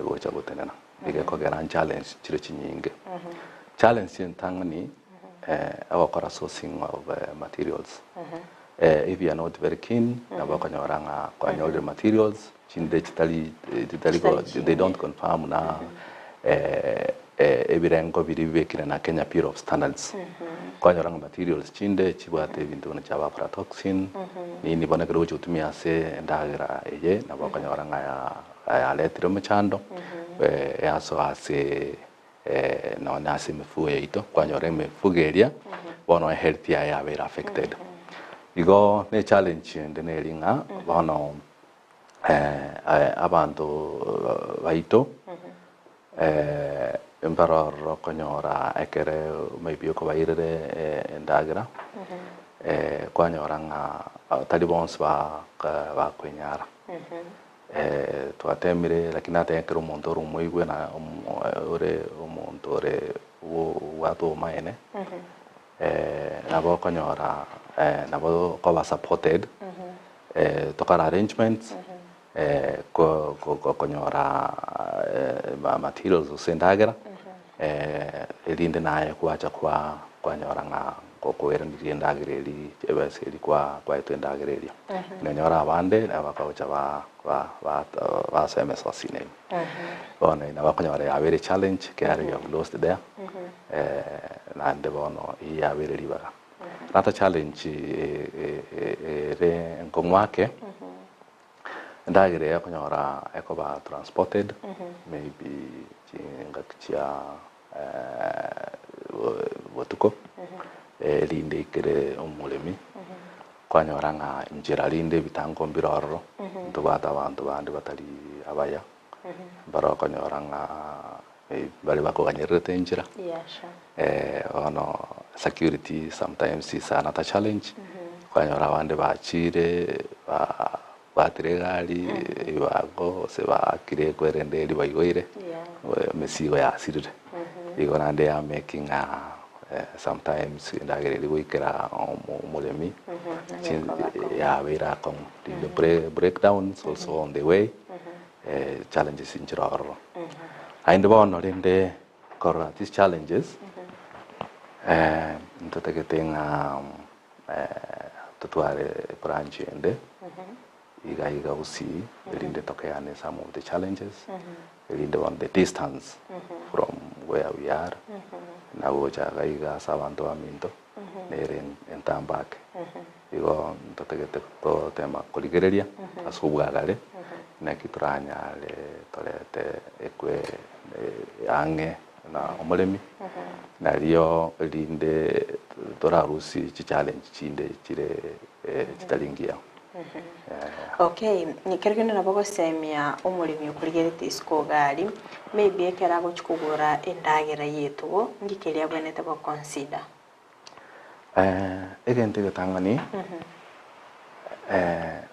Speaker 3: gocha gotenena, iga ekogera nchallenge chire chinyinge. Challenge entang'ani egokora sourcing of materials, if you are not very keen nabo okonyora ng'a kwanyorire materials chinde chitari chitari go they don't confirm na ebirengo biria bibekire na Kenya Bureau of Standards. Kwanyora ng'a materials chinde chibwate ebinto buna chia aflatoxin, nini bono ekero ogochi gotumia ase endagera eye nabo okonyora ng'a yaretire omochando, yasoa ase nonya ase emifugo yaito, kwanyora emifugo eria bono ehealth yaye yabeire affected. Igo ne challenge ende neri ng'a bono abanto baito mbarororo okonyora ekere maybe okobairera endagera, kwanyora ng'a tari bonsi bakoenyara. Twatemire lakini nateba ekero omonto ore omoigwe na ore omonto ore obwate obomaene, nabo okonyora nabo okoba supported, tokore arrangements konyora materials gose endagera, erinde naye gwacha kwa kwanyora ng'a gokoiraneria endagera eria ebesa eria kwa kwaetwe endagera eria. Nonyore abande nabo bakogocha ba ba ba basoa emesosi-ine ime. Bono nabo okonyora yabeire challenge ekiagera you have lost there, naende bono eyio yabeire ribaga. Another challenge ere enkong'u ake, endagera eye okonyora ekoba transported maybe chingaki chia botuko, erinde eikere omoremi, kwanyora ng'a nchera rinde ebitango mbire ororo, ntobwate abanto bande batari abaya, mbare okonyora ng'a baria bakoganyererete enchera, bono security sometimes is another challenge, kwanyora abande bachire babwatire egari ebibango gose baakire kwerende eria baigoire, emesigo yasirire. Igo naende ya making sometimes endagera eria goikera omoremi yabeire akong'u. Rinde breakdowns also on the way, challenges nchire ororo. Naende bono rende korora these challenges, ntotagete ng'a totware branch ende iga iga Gusii erinde tokeane some of the challenges, erinde bono the distance from where we are na gocha iga iga ase abanto baminto nere entambe ake. Igo ntotagete gotema korigereria ase obwagare naki toranyare torete ekwe ang'e na omoremi nario rinde torarusie chichallenge chinde chire chitari ngiya.
Speaker 2: Okay, ekero kende nabo ogosemia omoremi okorigeretie isiko iga aria, maybe ekero agochia kogora endagera ya etugo, nki keria abwenerete go consider?
Speaker 3: Egento egetang'ani,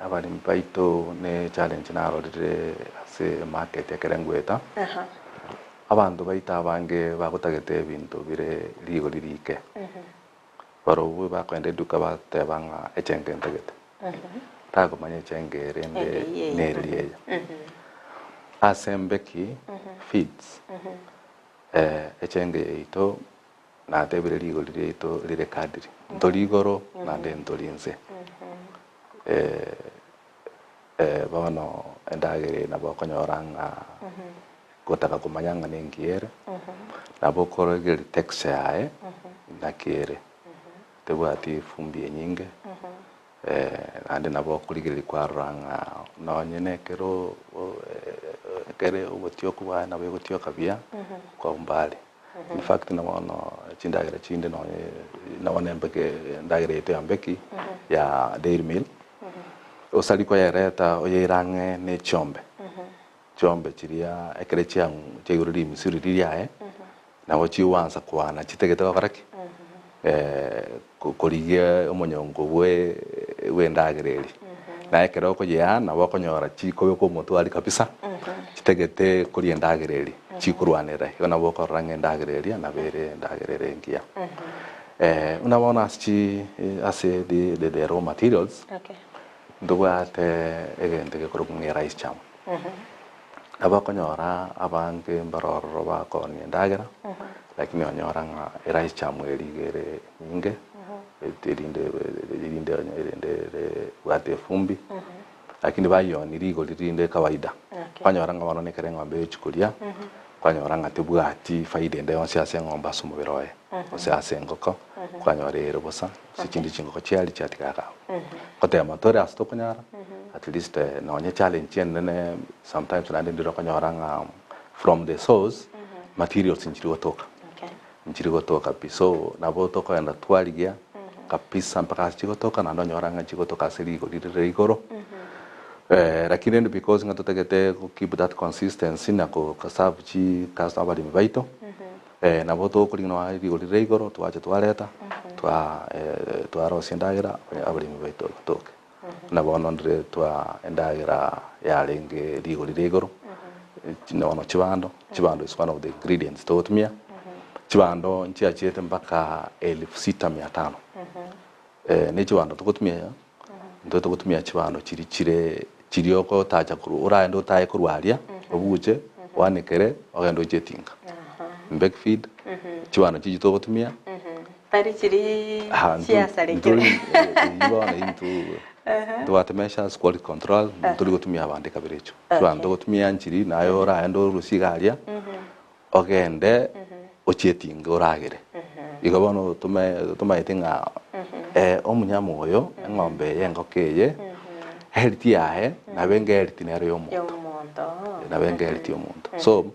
Speaker 3: abaremi baito ne challenge narorire ase emarket ekere ngoeta, abanto baito abange bagotagete ebinto bire rigori rike, barobwo bakoenda eduka bateba ng'a echenge ntagete, takomanya echenge erende neri eye. Ase embeki feeds, echenge yaito Natebire rigori riaito rire kadiri, ntori igoro naende ntori inse. Bono endagera eye nabo okonyora ng'a gotaka komanya ng'a nengiya ere, nabo okorigereria texture yaye naki ere, tebwati efumbi enyinge. Naende nabo okorigereria kwarora ng'a nonye na ekero ekere ogotioka bwaye nabo egotioka buya kwa umbali. In fact na bono chindagera chinde nonye nabo na embeke endagera yaito ya mbeki ya dairy meal, osari koyereta oyeire ang'e na echiombe, chiombe chiria ekere chiang'u chiaigure rimisu riria riaye, nabo chigwansa kwana chitagete gokora ki? Korigia omonyonko bwe bw'endagera eria. Na ekero okoyea nabo okonyora chikobekwa omotwe aria kabisa, chitagete koria endagera eria, chikorwanera. Igo nabo okorora ng'a endagera eria nabo ere endagera ere engiya. Buna bono ase chi ase the the raw materials, ntobwate egento gekorokwa ng'a erice germ. Nabo okonyora abange mbare ororo bakoonia endagera, lakini onyora ng'a erice germ eria iga ere enyinge, erinde erinde erinde ere ebwate efumbi, lakini bayionia rigori rinde kawaida. Kwanyora ng'a bono nekero eng'ombe egochia koria, kwanyora ng'a tebwati faida ende yonsi ase eng'ombe ase omobere oye, gose ase engoko, kwanyora ere bosa, gose chinde chingoko chiaria chiatiga iga abwo. Ngotema tore ase tokonyara, at least nonye challenge enene sometimes naende ndire okonyora ng'a from the source, materials nchiri gotoka, nchiri gotoka pi. So nabo tokogenda twarigia kabisa mpaka ase chigotoka naende onyora ng'a chigotoka ase rigori rire igoro, lakini rende because ng'a totagete go keep that consistency na ko serve chi customer abaremi baito, nabo tokorigia nonya rigori rire igoro twacha twareta, twa twarosia endagera abaremi baito batoke. Buna bono ndire twa endagera yarenge rigori ria igoro, bono chibando, chibando is one of the ingredients togotumia, chibando nchiachete mpaka elfu sita mia tano. Ne chibando togotumia, intwe togotumia chibando chiria chire chiria ogotacha korwa oraende otae korwa aria, obuche, oanekere, ogende oche etinga. Mbeg feed, chibando chiria togotumia.
Speaker 2: Tari chiri chiasarekire.
Speaker 3: Eyio bono intwe ntobwate measures, quality control, ntori gotumia abanto ekabira echio. Chibando togotumia nchiri naye oraende orusie iga aria, ogende ochie etinga oragere. Igo bono tome tomaete ng'a omonyama oyo, eng'ombe eye, engoko eye, health yaye nabo enga health nero ya omonto. Nabo enga health ya omonto. So,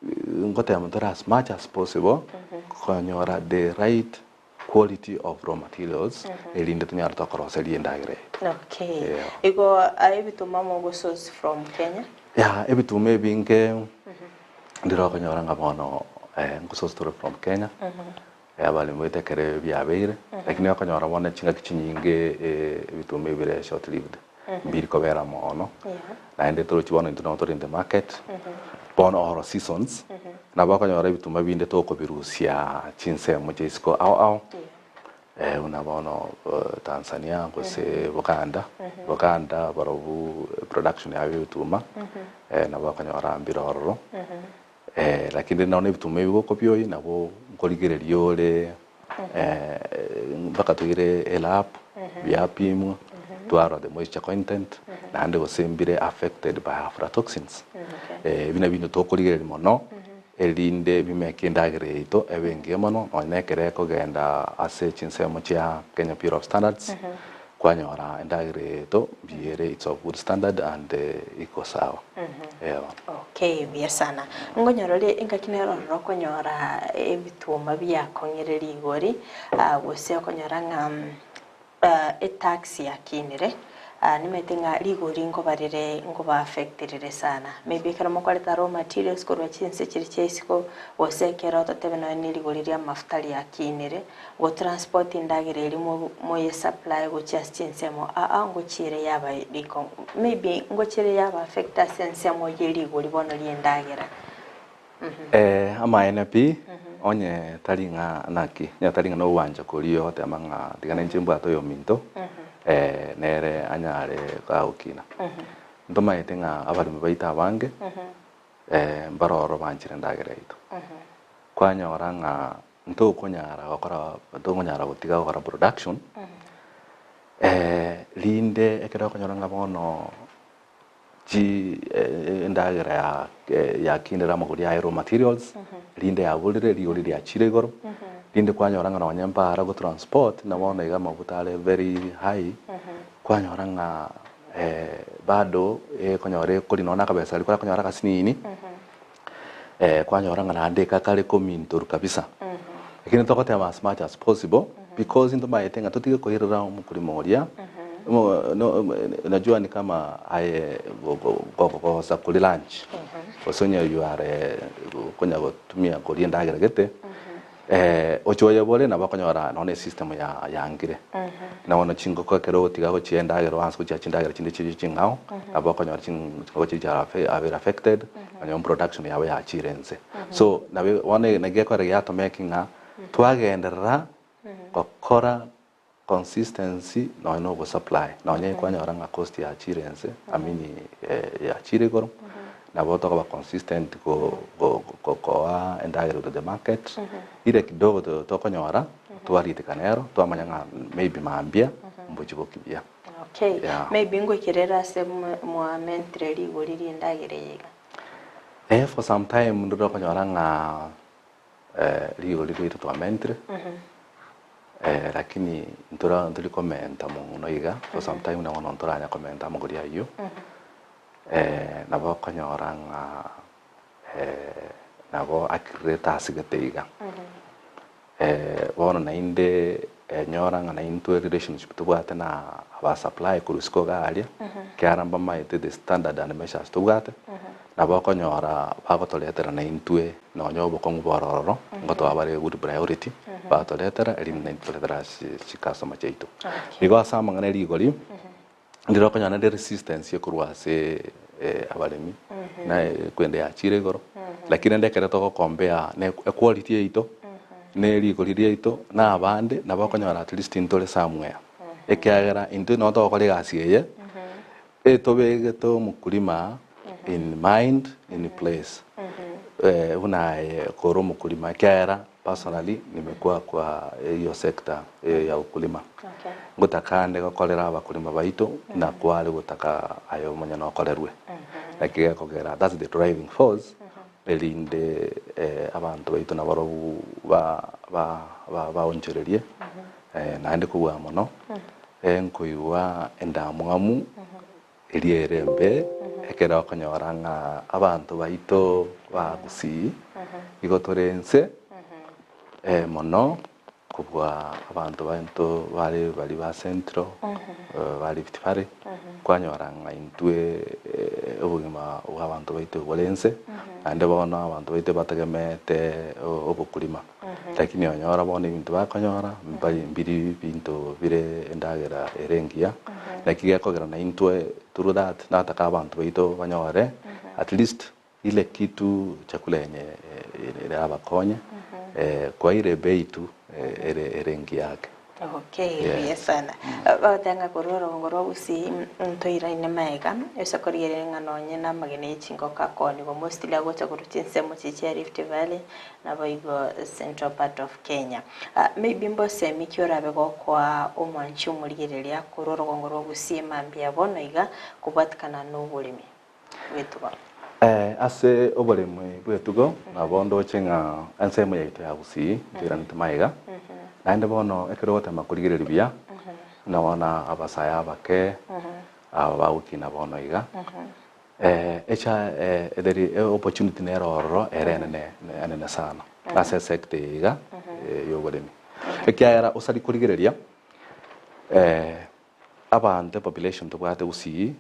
Speaker 3: Ngoteba tore as much as possible konyora the right quality of raw materials erinde tonyare tokoroseria endagera yaito.
Speaker 2: Okay.
Speaker 3: Yeah.
Speaker 2: Igo aye ebituma mogo source from Kenya?
Speaker 3: Yeah, ebituma ebinge ndire okonyora ng'a bono nko source tore from Kenya, abaremi baito ekero biabeire, lakini okonyora bono chingaki chinyinge ebituma ebire short lived, mbiri kobera mono, naende torochi bono intwe nabo tore in the market, bono oro seasons, nabo okonyora ebituma binde tokobirusia chinsemo chia isiko ao ao, buna bono Tanzania gose Buganda, Buganda barobwo production yabo ya ebituma, nabo okonyora mbire ororo. Lakini rende nonya ebituma ebi gokobioyia nabo nkorigereria ore mpaka toire elab biapimwa twarora the moisture content naende gose mbire affected by aflatoxins. Ebi nabio ebinto tokorigereria mono erinde bimeke endagera yaito ebe engiya mono nonya na ekero ekogenda ase chinsemo chia Kenya Bureau of Standards Kwanyora endagera yaito mbuya ere it's of good standard and iko sawa. Eeh bono.
Speaker 2: Okay, buya sana. Nkonyora ore engaki nere ororo okonyora ebituma biakong'ire rigori, gose okonyora ng'a etax yakinire, nimanyete ng'a rigori nkoba rire nkoba affect rire sana. Maybe ekero mokoreta raw materials korwa chinse chiria chia isiko, gose ekero totebe nonye ne rigori ria amafuta riakinire, Go transport endagera eria moye supply gochia ase chinsemo aa ngochiere yaba riko maybe ngochiere yaba affect ase ensemo ye rigori bono rie endagera.
Speaker 3: Amaene pi, onye tari ng'a naki, onye tari ng'a nogwancha koria ogoteba ng'a tiga ninche mbwate oyominto, nere anyare gokina. Ntomaete ng'a abaremi baito abange, mbare ororo banchire endagera yaito. Kwanyora ng'a Ntokonyara gokora ntokonyara gotiga gokora production, rinde ekero okonyora ng'a bono chi endagera ya yakindire amagori aye raw materials, rinde yaborire rigori riachire igoro, rinde kwanyora ng'a nonye mpara go transport na bono iga amaguta are very high, Kwanyora ng'a bado ekonyora ekori nonya na akabesa karia korakonyora agasinini, kwanyora ng'a naende ekakare komintoru kabisa. Lakini togoteba as much as possible because ntomaete ng'a totige koirera omokurima oria, najua ni kama aye gogosa koria lunch, gose onye you are konya gotumia koria endagera gete. Oche oyebore nabo okonyora nonya ne esystem ya yangire. Na bono chingoko ekero ogotiga gochia endagera oanse gochia chindagera chinde chiria ching'ao, nabo okonyora chingoko chiria chiara abere affected, onye production yabo yachire inse. So nabo bono naki gekogera giatomeki ng'a twagenderera gokora consistency nonya na ogosupply nonya kwanyora ng'a cost yachire inse I mean yachire igoro nabo tokoba consistent koa endagera to the market ire kidogo tokonyora twaritika nero twamanya ng'a maybe mambia mbochi bokibuya.
Speaker 2: Okay,
Speaker 3: Yeah.
Speaker 2: maybe ngoikerere ase mwamentire rigori ri'endagera eye iga.
Speaker 3: Eh, for some time ndire okonyora ng'a Rigori riaito twamentire, lakini ntora ntori komenta mono iga, for some time na bono ntoranya komenta amagori ayio, nabo okonyora ng'a nabo akirete asigete iga. Bono naende enyora ng'a naintwe relationship tobwate na aba supply korwa isiko iga aria, ekiagera mbamaete the standard and measures tobwate, nabo okonyora bagotoretera naintwe nonya obokong'u bwa ororo, ngotoa bare good priority, batoretera erinde naintwe toretere ase chicustomer chiaito. Igo ase amang'ana e rigori, ndire okonyora naende resistance ekorwa ase abaremi, na ekwende yachire igoro, lakini rende ekero togocompare na equality yaito, na erigori riaito, na abande, nabo okonyora at least ntore somewhere. Ekiagera intwe nabo togokora egasi eye, etobegete omokulima in mind, in place, buna aye kore omokulima ekiagera Personally nimekuwa kwa eyo sector ya ukulima ngotaka ande gokorera abakulima baito na kware gotaka aye omonyene okorerwe naki gekogera that's the driving force erinde abanto baito nabarobwo baonchorerie naende kobua mono nkoigwa endamwamu Eria ere embe, ekero okonyora ng'a abanto baito ba Gusii igo tore inse mono kobua abanto baito bare baria ba Central, ba Rift Valley, kwanyora ng'a intwe obogima bwa abanto baito bore inse, naende bono abanto baito bategemeete obokurima. Lakini onyora bono ebinto bakonyora mbari mbiri binto bire endagera ere engiya, naki gekogera naintwe through that nataka abanto baito banyore at least ile kitu chakula yenye erabakonye kwa ile bei tu ere ere engiya ake.
Speaker 2: Okay, buya sana. Bagoteba ng'a korwa orogongo rwa Gusii ntoiraine magega, ase okorigereria ng'a nonye na amagena ye chingoko akoonigwa mostly agocha korwa chinsemo chiria chia Rift Valley naboigo central part of Kenya. Maybe mbosemi ki orabe gokoa omwanchi omorigereria korwa orogongo rwa Gusii mambia bono iga kobwatikana na oboremi bw'etugo?
Speaker 3: Ase oboremi bw'etugo nabo ndoche ng'a ensemo yaito ya Gusii ntoiranete magega, naende bono ekero ogotema korigereria buya, buna bono abasae abake aba bagokina bono iga, echa there is opportunity nere ororo ere enene enene sana ase esector eye iga ya oboremi. Ekiagera osari korigereria Abanto epopulation tobwate gusii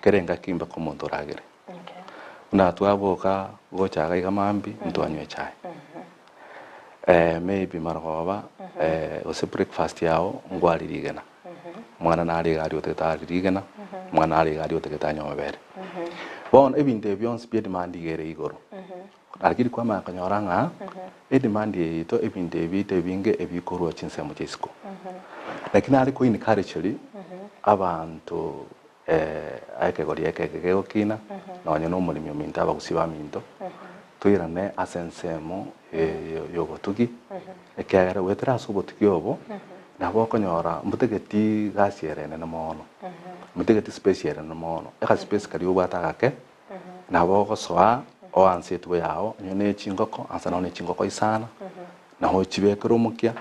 Speaker 3: kera engaki mpaka omonto oragere. Buna twaboka gocha iga iga mambia ntwanywa echae. Maybe marogoba gose breakfast yao ngwari rigena. Omwana nare iga aria otagete arie rigena, omwana nare iga aria otagete anywe amabere. Bono ebinto ebi bionsi bie demand iga ere igoro. Lakini kwamanya konyora ng'a edemand yaito ebinto ebi biaito ebinge ebikorwa chinsemo chia isiko. Lakini nare ko encourage abanto ekegori eke eke kegokina nonye na omoremi ominto abagusi baminto toirane ase ensemo ya obotugi ekiagera goetera ase obotugi obo nabo okonyora mbotageti gasi ere enene mono, mbotageti space ere enene mono, egaspace karia obwate agake. Nabo ogosoa oanse etugo yao, onye ne chingoko, ansa nonye ne chingoko isano, nabo ochibekere omokia,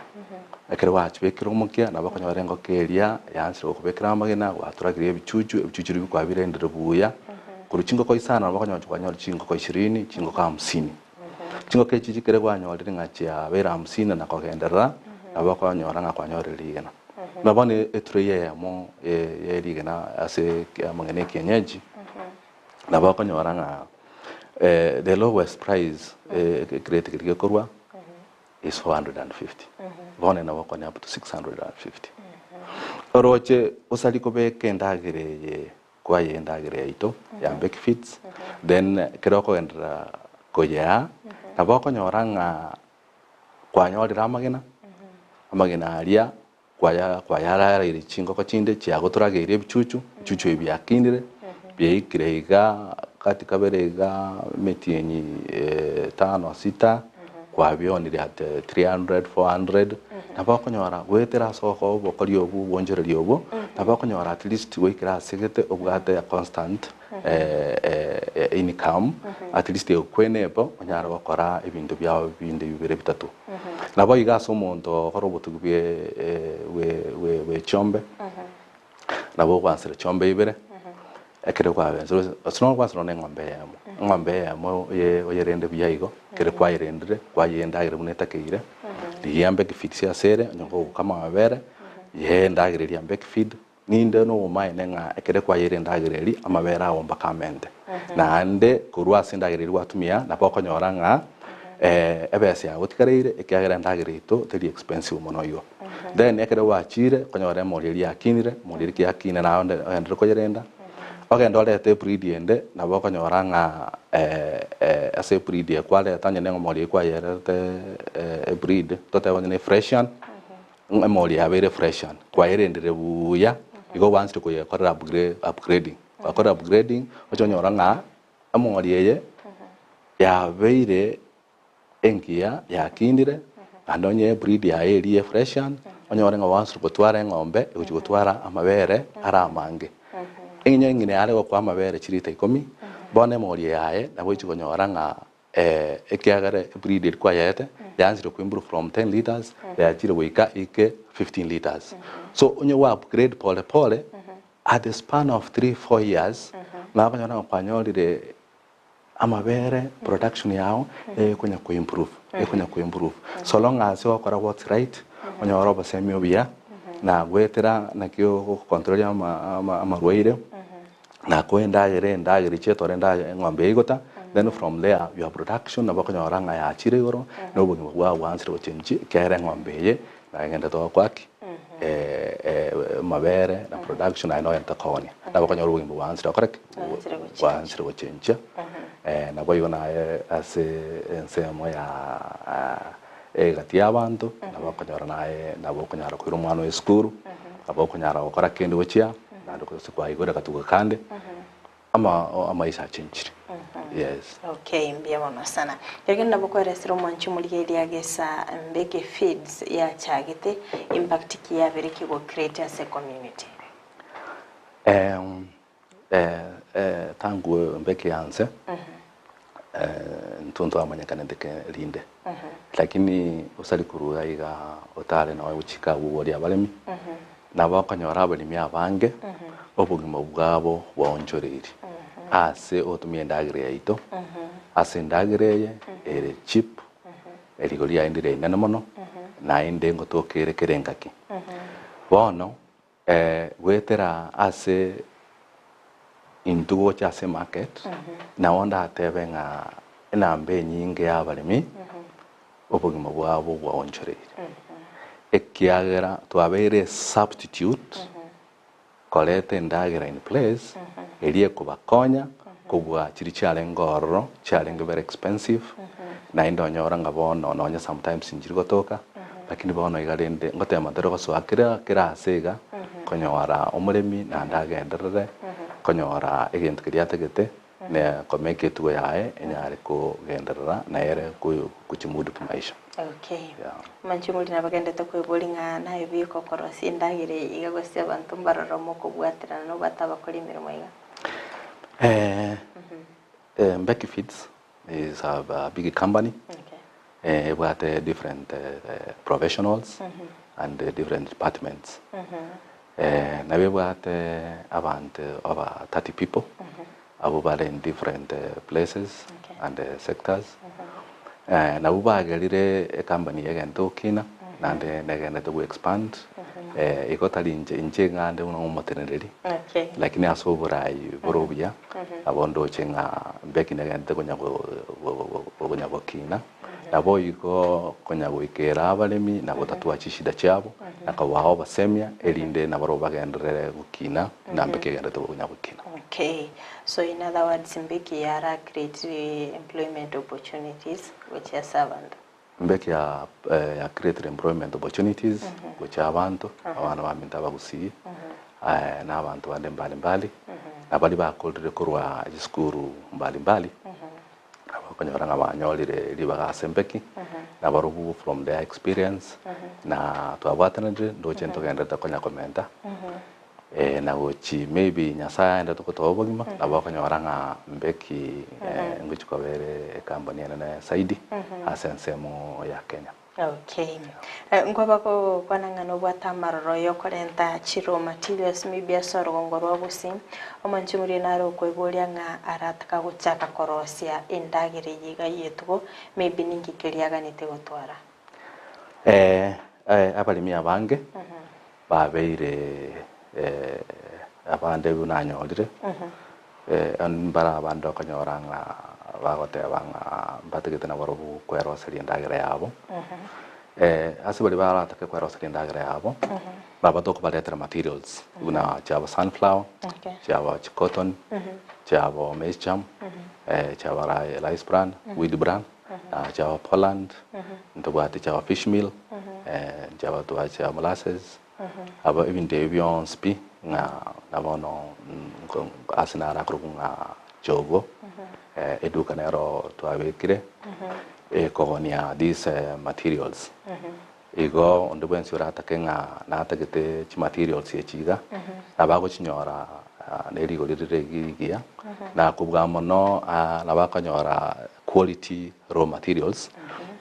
Speaker 3: Ekero gwachibekire omokia, nabo okonyora engoko eria yaansire gokobekera amagena, gwaturagirie ebichuchu, ebichuchu riria kwabirendire buya. Korwa chingoko isano nabo okonyora kwanyora chingoko ishirini, chingoko hamsini. Chingoko echi chikere kwanyorire ng'a chiabeire hamsini na kogenderera, nabo okonyora ng'a kwanyorire rigena. Buna bono etray eyemo ye rigena ase amagena ya ekienyeji, nabo okonyora ng'a the lowest price ekreti keria gekorwa is 450 bono nabo okonyora up to 650 oroche osari kobeka endagera eye kwaye endagera yaito ya Mbeki Feeds then ekero okogenderera koyea nabo okonyora ng'a kwanyorire amagena amagena aria kwaya kwayarareire chingoko chinde chiagotorageire ebichuchu, ebichuchu ebi biakinire biaikire iga gati kabere iga emetienyi tano sita kwabionire at 300, 400 nabo okonyora goetera ase obokori obwo obwonchoreria obwo nabo okonyora at least goikera ase gete obwate a constant income at least egokwenebo onyare gokora ebinto biao binde bibere bitato. Naboigo ase omonto ogokora obotugi bwe chiombe, nabo ogwansera chiombe ibere, ekero kwagenchire gose nonya ogwansera nonya eng'ombe eyemo, eng'ombe eyemo oyerende buya igo, ekero kwayerendire, kwayea endagera buna etakeire, rigia mbeki feeds ase ere, onye kogokama amabere, yee endagera eria mbeki feed, Ninde nobomaene ng'a ekero kwayeire endagera eria, amabere ao mpaka amente. Naende korwa ase endagera eria gwatumia, nabo okonyora ng'a ebesa yagotigareire, ekiagera endagera yaito teri expensive mono igo. Then ekero gwachire, okonyora emori eria yakinire, emori eria kiyakinire naye onde ogenderere koyerenda, ogende orete ebreed ende, nabo okonyora ng'a ase ebreed eye kwareta onye na emori eywo kwayerete ebreed, totebe onye na efreshian, Ng'a emori yabeire freshen, kwayerendire buya, igo gwansire koyekorera upgrading. Gwakora upgrading, oche onyora ng'a emori eye yabeire engiya, yakindire, naende onye ebreed yaye eria efreshen, onyore ng'a gwansire gotwara eng'ombe egochia gotwara amabere are amange. Eng'encho eng'ina yare gokoa amabere chirita ikomi, bono emori yaye nabo ogochia konyora ng'a Ekiagera ebreed eria kwayaete yaanchire koimprove from 10 litres yachire goika ike 15 litres. So onye gwa upgrade pole pole at the span of 3, 4 years nabanyora ng'a kwanyorire amabere production yao ekonya koimprove ekonya koimprove so long as ogokora what's right onyore obosemi obuya na goetera naki ogocontrol amarwaire. Nakoe endagera endagera echietore endagera eng'ombe yaigota, then from there your production nabo okonyora ng'a yachire igoro, na obogima bwao bwaanchire gochenchia ekiagera eng'ombe eye nayegenderete gokoa ki? Amabere na production naye nogente koonia. Nabo okonyora obogima bwaanchire gokora ki? Bwaanchire gochenchia. Naboigo naye ase ensemo ya egati y'abanto, nabo okonyora naye nabo okonyara koira omwana oye esukuru, nabo okonyara gokora kende gochia. Naende gose kwaigure agatuko kande, ama amaisha achenchire. Yes.
Speaker 2: Okay, mbuya mono sana. Rirorio nabo koeresera omwanchi omorigereria agesa Mbeke Feeds yachagete, impact ki yabere ki go create ase community?
Speaker 3: Em, eh, eh, tangu Mbeke yanse, intwe ntwamanyekanete ke rinde. Lakini osari korwa iga otare nonya gochika abwo boria abaremi, nabo okonyora abaremi abange obogima bwabo bwaonchoreiri ase ogotumia endagera yaito, ase endagera eye ere cheap, erigori riaye ndire rinene mono, naende ngotoka ere kera engaki. Bono Goetera ase intwe gocha ase emarket, nabo ndatebe ng'a enamba enyinge y'abaremi obogima bwabo bwaonchoreire, ekiagera twabeire esubstitute koreta endagera in place eria ekobakonya kobua chiria chiarenge ororo chiarenge very expensive, naende onyora ng'a bono nonye sometimes nchiri gotoka, lakini bono iga rende ngotema tore gosoa kera kera ase iga, konyora omoremi naende agenderere konyora egento keria atagete na komake etugo yaye enyare kogenderera nere kochimudu kimaisha.
Speaker 2: Okay.
Speaker 3: Yeah.
Speaker 2: Manche omoriri nabagenderete kweboria ng'a naye biko okorosia endagera eye iga gose abanto mbarore mokobwaterana nobwate abakori emeremo iga.
Speaker 3: Mbeki Feeds is a big company.
Speaker 2: Okay.
Speaker 3: Ebwate different professionals and different departments. Nabo ebwate abanto over 30 people abwo bare in different places and sectors. Nabwo bagerire ecompany eye egente gokina naende negenderete go expand igo tari inche, inche ng'a nde buna omoteneneri lakini ase oborai bore obuya nabo ndoche ng'a Mbeki negenderete konya konya gokina Naboigo konya goikera abaremi na gotatua chishida chiabo, na kobaa obosemia, erinde nabarabwo bagenderere gokina buna Mbeki egendererete konya gokina.
Speaker 2: Okay, so in other words Mbeki yara create employment opportunities gochia ase abanto.
Speaker 3: Mbeki ya ya created employment opportunities gochia abanto, abana baminto abagusii, na abanto bande mbali mbali, na baria bakorire korwa chisukuru mbali mbali. Nabo okonyora ng'a banyorire ribaga ase embeki, nabarobwo from their experience, na twabwatananire ndoche ntogenderete konya komenta, na gochi maybe Nyasaye aenderete gotoa obogima, nabo okonyora ng'a mbeki ngochi koba ere ecompany enene zaidi ase ensemo ya Kenya.
Speaker 2: Okay. Nkoba gokwana ng'a nobwate amaroro y'okorenta chi raw materials maybe ase orogongo rwa Gusii, omonche oria nare okoiboria ng'a arataka gochaka korosia endagera eye iga y'etugo, maybe ninki keria aganete gotwara?
Speaker 3: Abaremi abange babeire abande buna nanyorire, mbare abande okonyora ng'a bagoteba ng'a mbatagete nabarobwo kweroseria endagera yabo. Ase baria baratake kweroseria endagera yabo, nabo tokobaretera materials buna chiabo sunflower, chiabo chicotton, chiabo maize germ, chiabo rice bran, wheat bran, chiabo poland, ntobwate chiabo fish meal, chiabo tobwate chiabo molasses. Aba ebinto ebi bionsi pi, ng'a na bono ase naro akorokwa ng'a Jogoo, eduka nero twabekire ekogonia these materials. Igo onde bwensi oratake ng'a natagete chimaterials echi iga, nabo agochinyora ne rigori rire rigiya, na kobua mono nabo akonyora quality raw materials,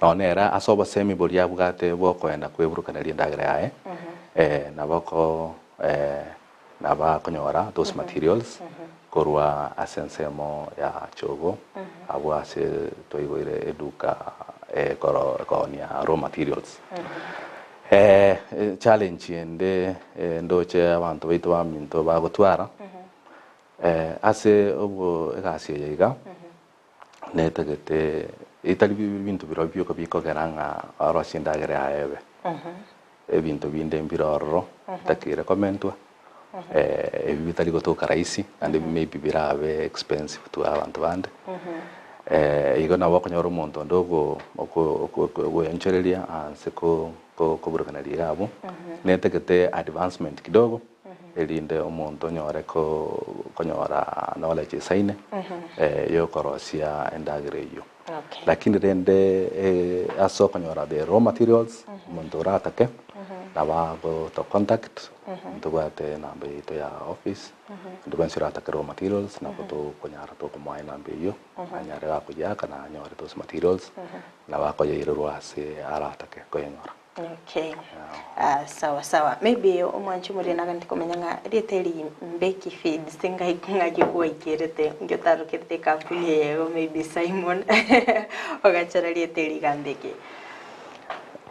Speaker 3: nonya nere ase obosemi boria abwate bwokoenda kweburukaneria endagera yaye, nabo oko nabo akonyora those materials korwa ase ensemo ya Chogo, abwo ase twaigoire eduka ekoro ekoonia raw materials. Challenge ende ndoche abanto baito baminto bagotwara, ase obo egasi eye iga. Netagete etari ebinto biria bioka bikogera ng'a orosie endagera yaye ebe. Ebinto binde mbire ororo bitakeire komentwa, ebi bitari gotoka rahisi naende maybe birabe expensive to abanto bande. Igo nabo okonyora omonto onde ogo ogoenchoreria aanse koburukana riga abwo, netagete advancement kidogo. Erinde omonto onyore konyora knowledge esaine yokorosia endagera eyio. Lakini rende ase okonyora the raw materials omonto oratake nabo agoto contact ntobwate enamba yaito ya office onde bwensi oratake raw materials nabo tokonyara tokomoa enamba eyio anyare gakoyiaka na anyore those materials nabo akoyairerwa ase aratake koyenyora.
Speaker 2: Okay. Ah, sawa sawa. Maybe omwanchi omoria naganete komenya ng'a rieta eri Mbeki Feeds ngai ng'aki gwaikerete inki otarokerete ekampuni eye igo maybe Simon ogachora rieta eri iga Mbeki.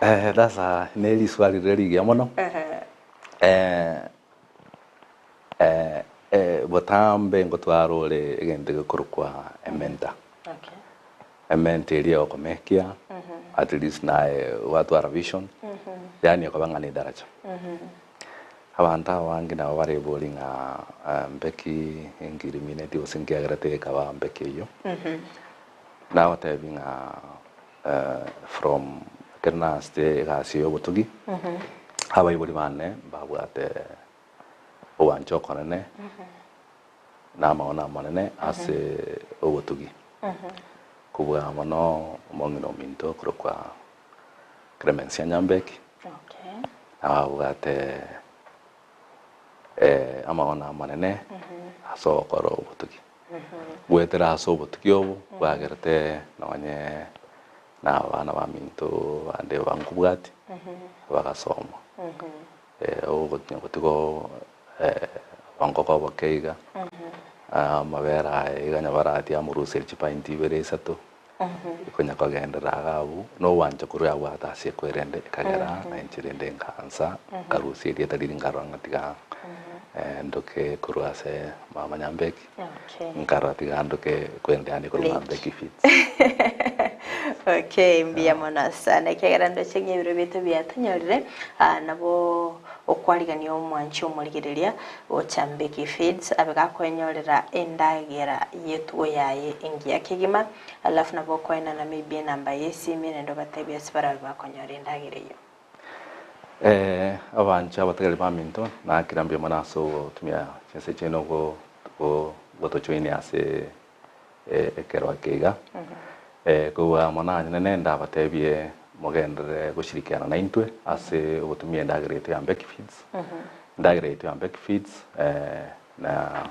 Speaker 3: Eh, that's a ne riswali rire rigiya mono. Eh, eh, eh, botambe ngotwara ore egento gekorokwa ementa.
Speaker 2: Okay.
Speaker 3: Ementa eria egokomekia at least naye gwatwara vision yaani okoba ng'a nedaraja. Abanto abange nabo barebori ng'a mbeki engirimineti gose nkiagerete ekaba mbeki eyio. Nagotebi ng'a from ekero naasete egasi ya obotugi, abaibori bane mbabwate ogwancha okonene na amang'ana amanene ase obotugi. Kobua mono omong'ina ominto okorokwa Clemencia Nyambeki, nabwate amang'ana amanene ase ogokora obotugi. Goetera ase obotugi obo bwagerete nonye. Na abana baminto bande bankobwati bagasoma. Ogotinya gotiga obongoko oboke iga, amabere aya iga nyabarati amoruserie chipainti ibere isato, konya kogenderera iga abwo, na obwancha korwa yabwate ase ekwerende ekagera na inche rende nkaansa, nkarusia erieta riria nkarora ng'a tiga ndoke korwa ase mama Nyambeki. Nkarora tiga ndoke kwerende yaani korwa Mbeki Feeds.
Speaker 2: Okay, mbuya mono sana ekiagera ndoche ng'a ebiro biaito biatonyorire ah, nabo okwarigania omwanchi omorigereria gocha Mbeki Feeds abe gakoenyorera endagera y'etugo yaye engiya kegima alafu nabo okoenana maybe enamba y'esimi naende obatebie ase barabe bakonyora endagera eyio.
Speaker 3: Abanche abategereri baminto, nakira mbuya mono ase ogotumia chinse chiaino gotojoinia ase ekero eke iga. Kobua mono anyene nende abatebie mogenderere goshirikiana naintwe ase ogotumia endagera yaito ya Mbeki Feeds. Endagera yaito ya Mbeki Feeds na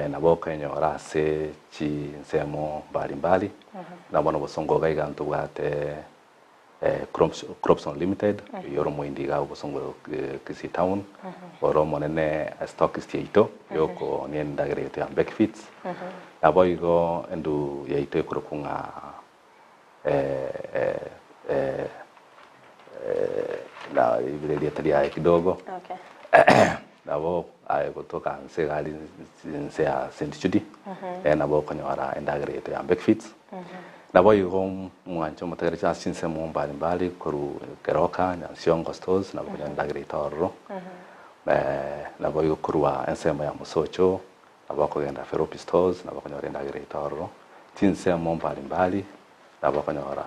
Speaker 3: nabo okenyora ase chinsemo mbali mbali, buna bono bosongo iga iga ntobwate Crops Unlimited, oyio ore omoindi iga obosongo Kisii Town, ore omonene stockist yaito yokoonia endagera yaito ya Mbeki Feeds. Naboigo endu yaito ekorokwa ng'a naibire erieta riaye kidogo, nabo aye gotoka nse iga aria nse ya St Jude, nabo okonyora endagera yaito ya Mbeki Feeds. Naboigo mwanche omotegereche ase chinsemo mbari mbari korwa Keroka, Nyansiongo Stores, nabo okonyora endagera yaito ororo. Naboigo korwa ensemo ya Mosocho, nabo okogenda Feropi Stores, nabo okonyora endagera yaito ororo. Chinsemo mbari mbari, nabo okonyora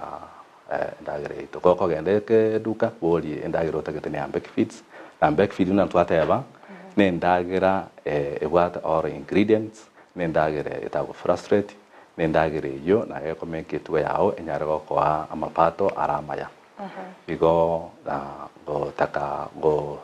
Speaker 3: endagera yaito. Gokogenda eduka, borie endagera otagete ne ya Mbeki Feeds, na Mbeki Feeds buna twateba, na endagera ebwate all ingredients, na endagera etago frustrate, na endagera eyio naye ekomeka etugo yao enyare gokoa amapato are amaya. Igo na gotaka go.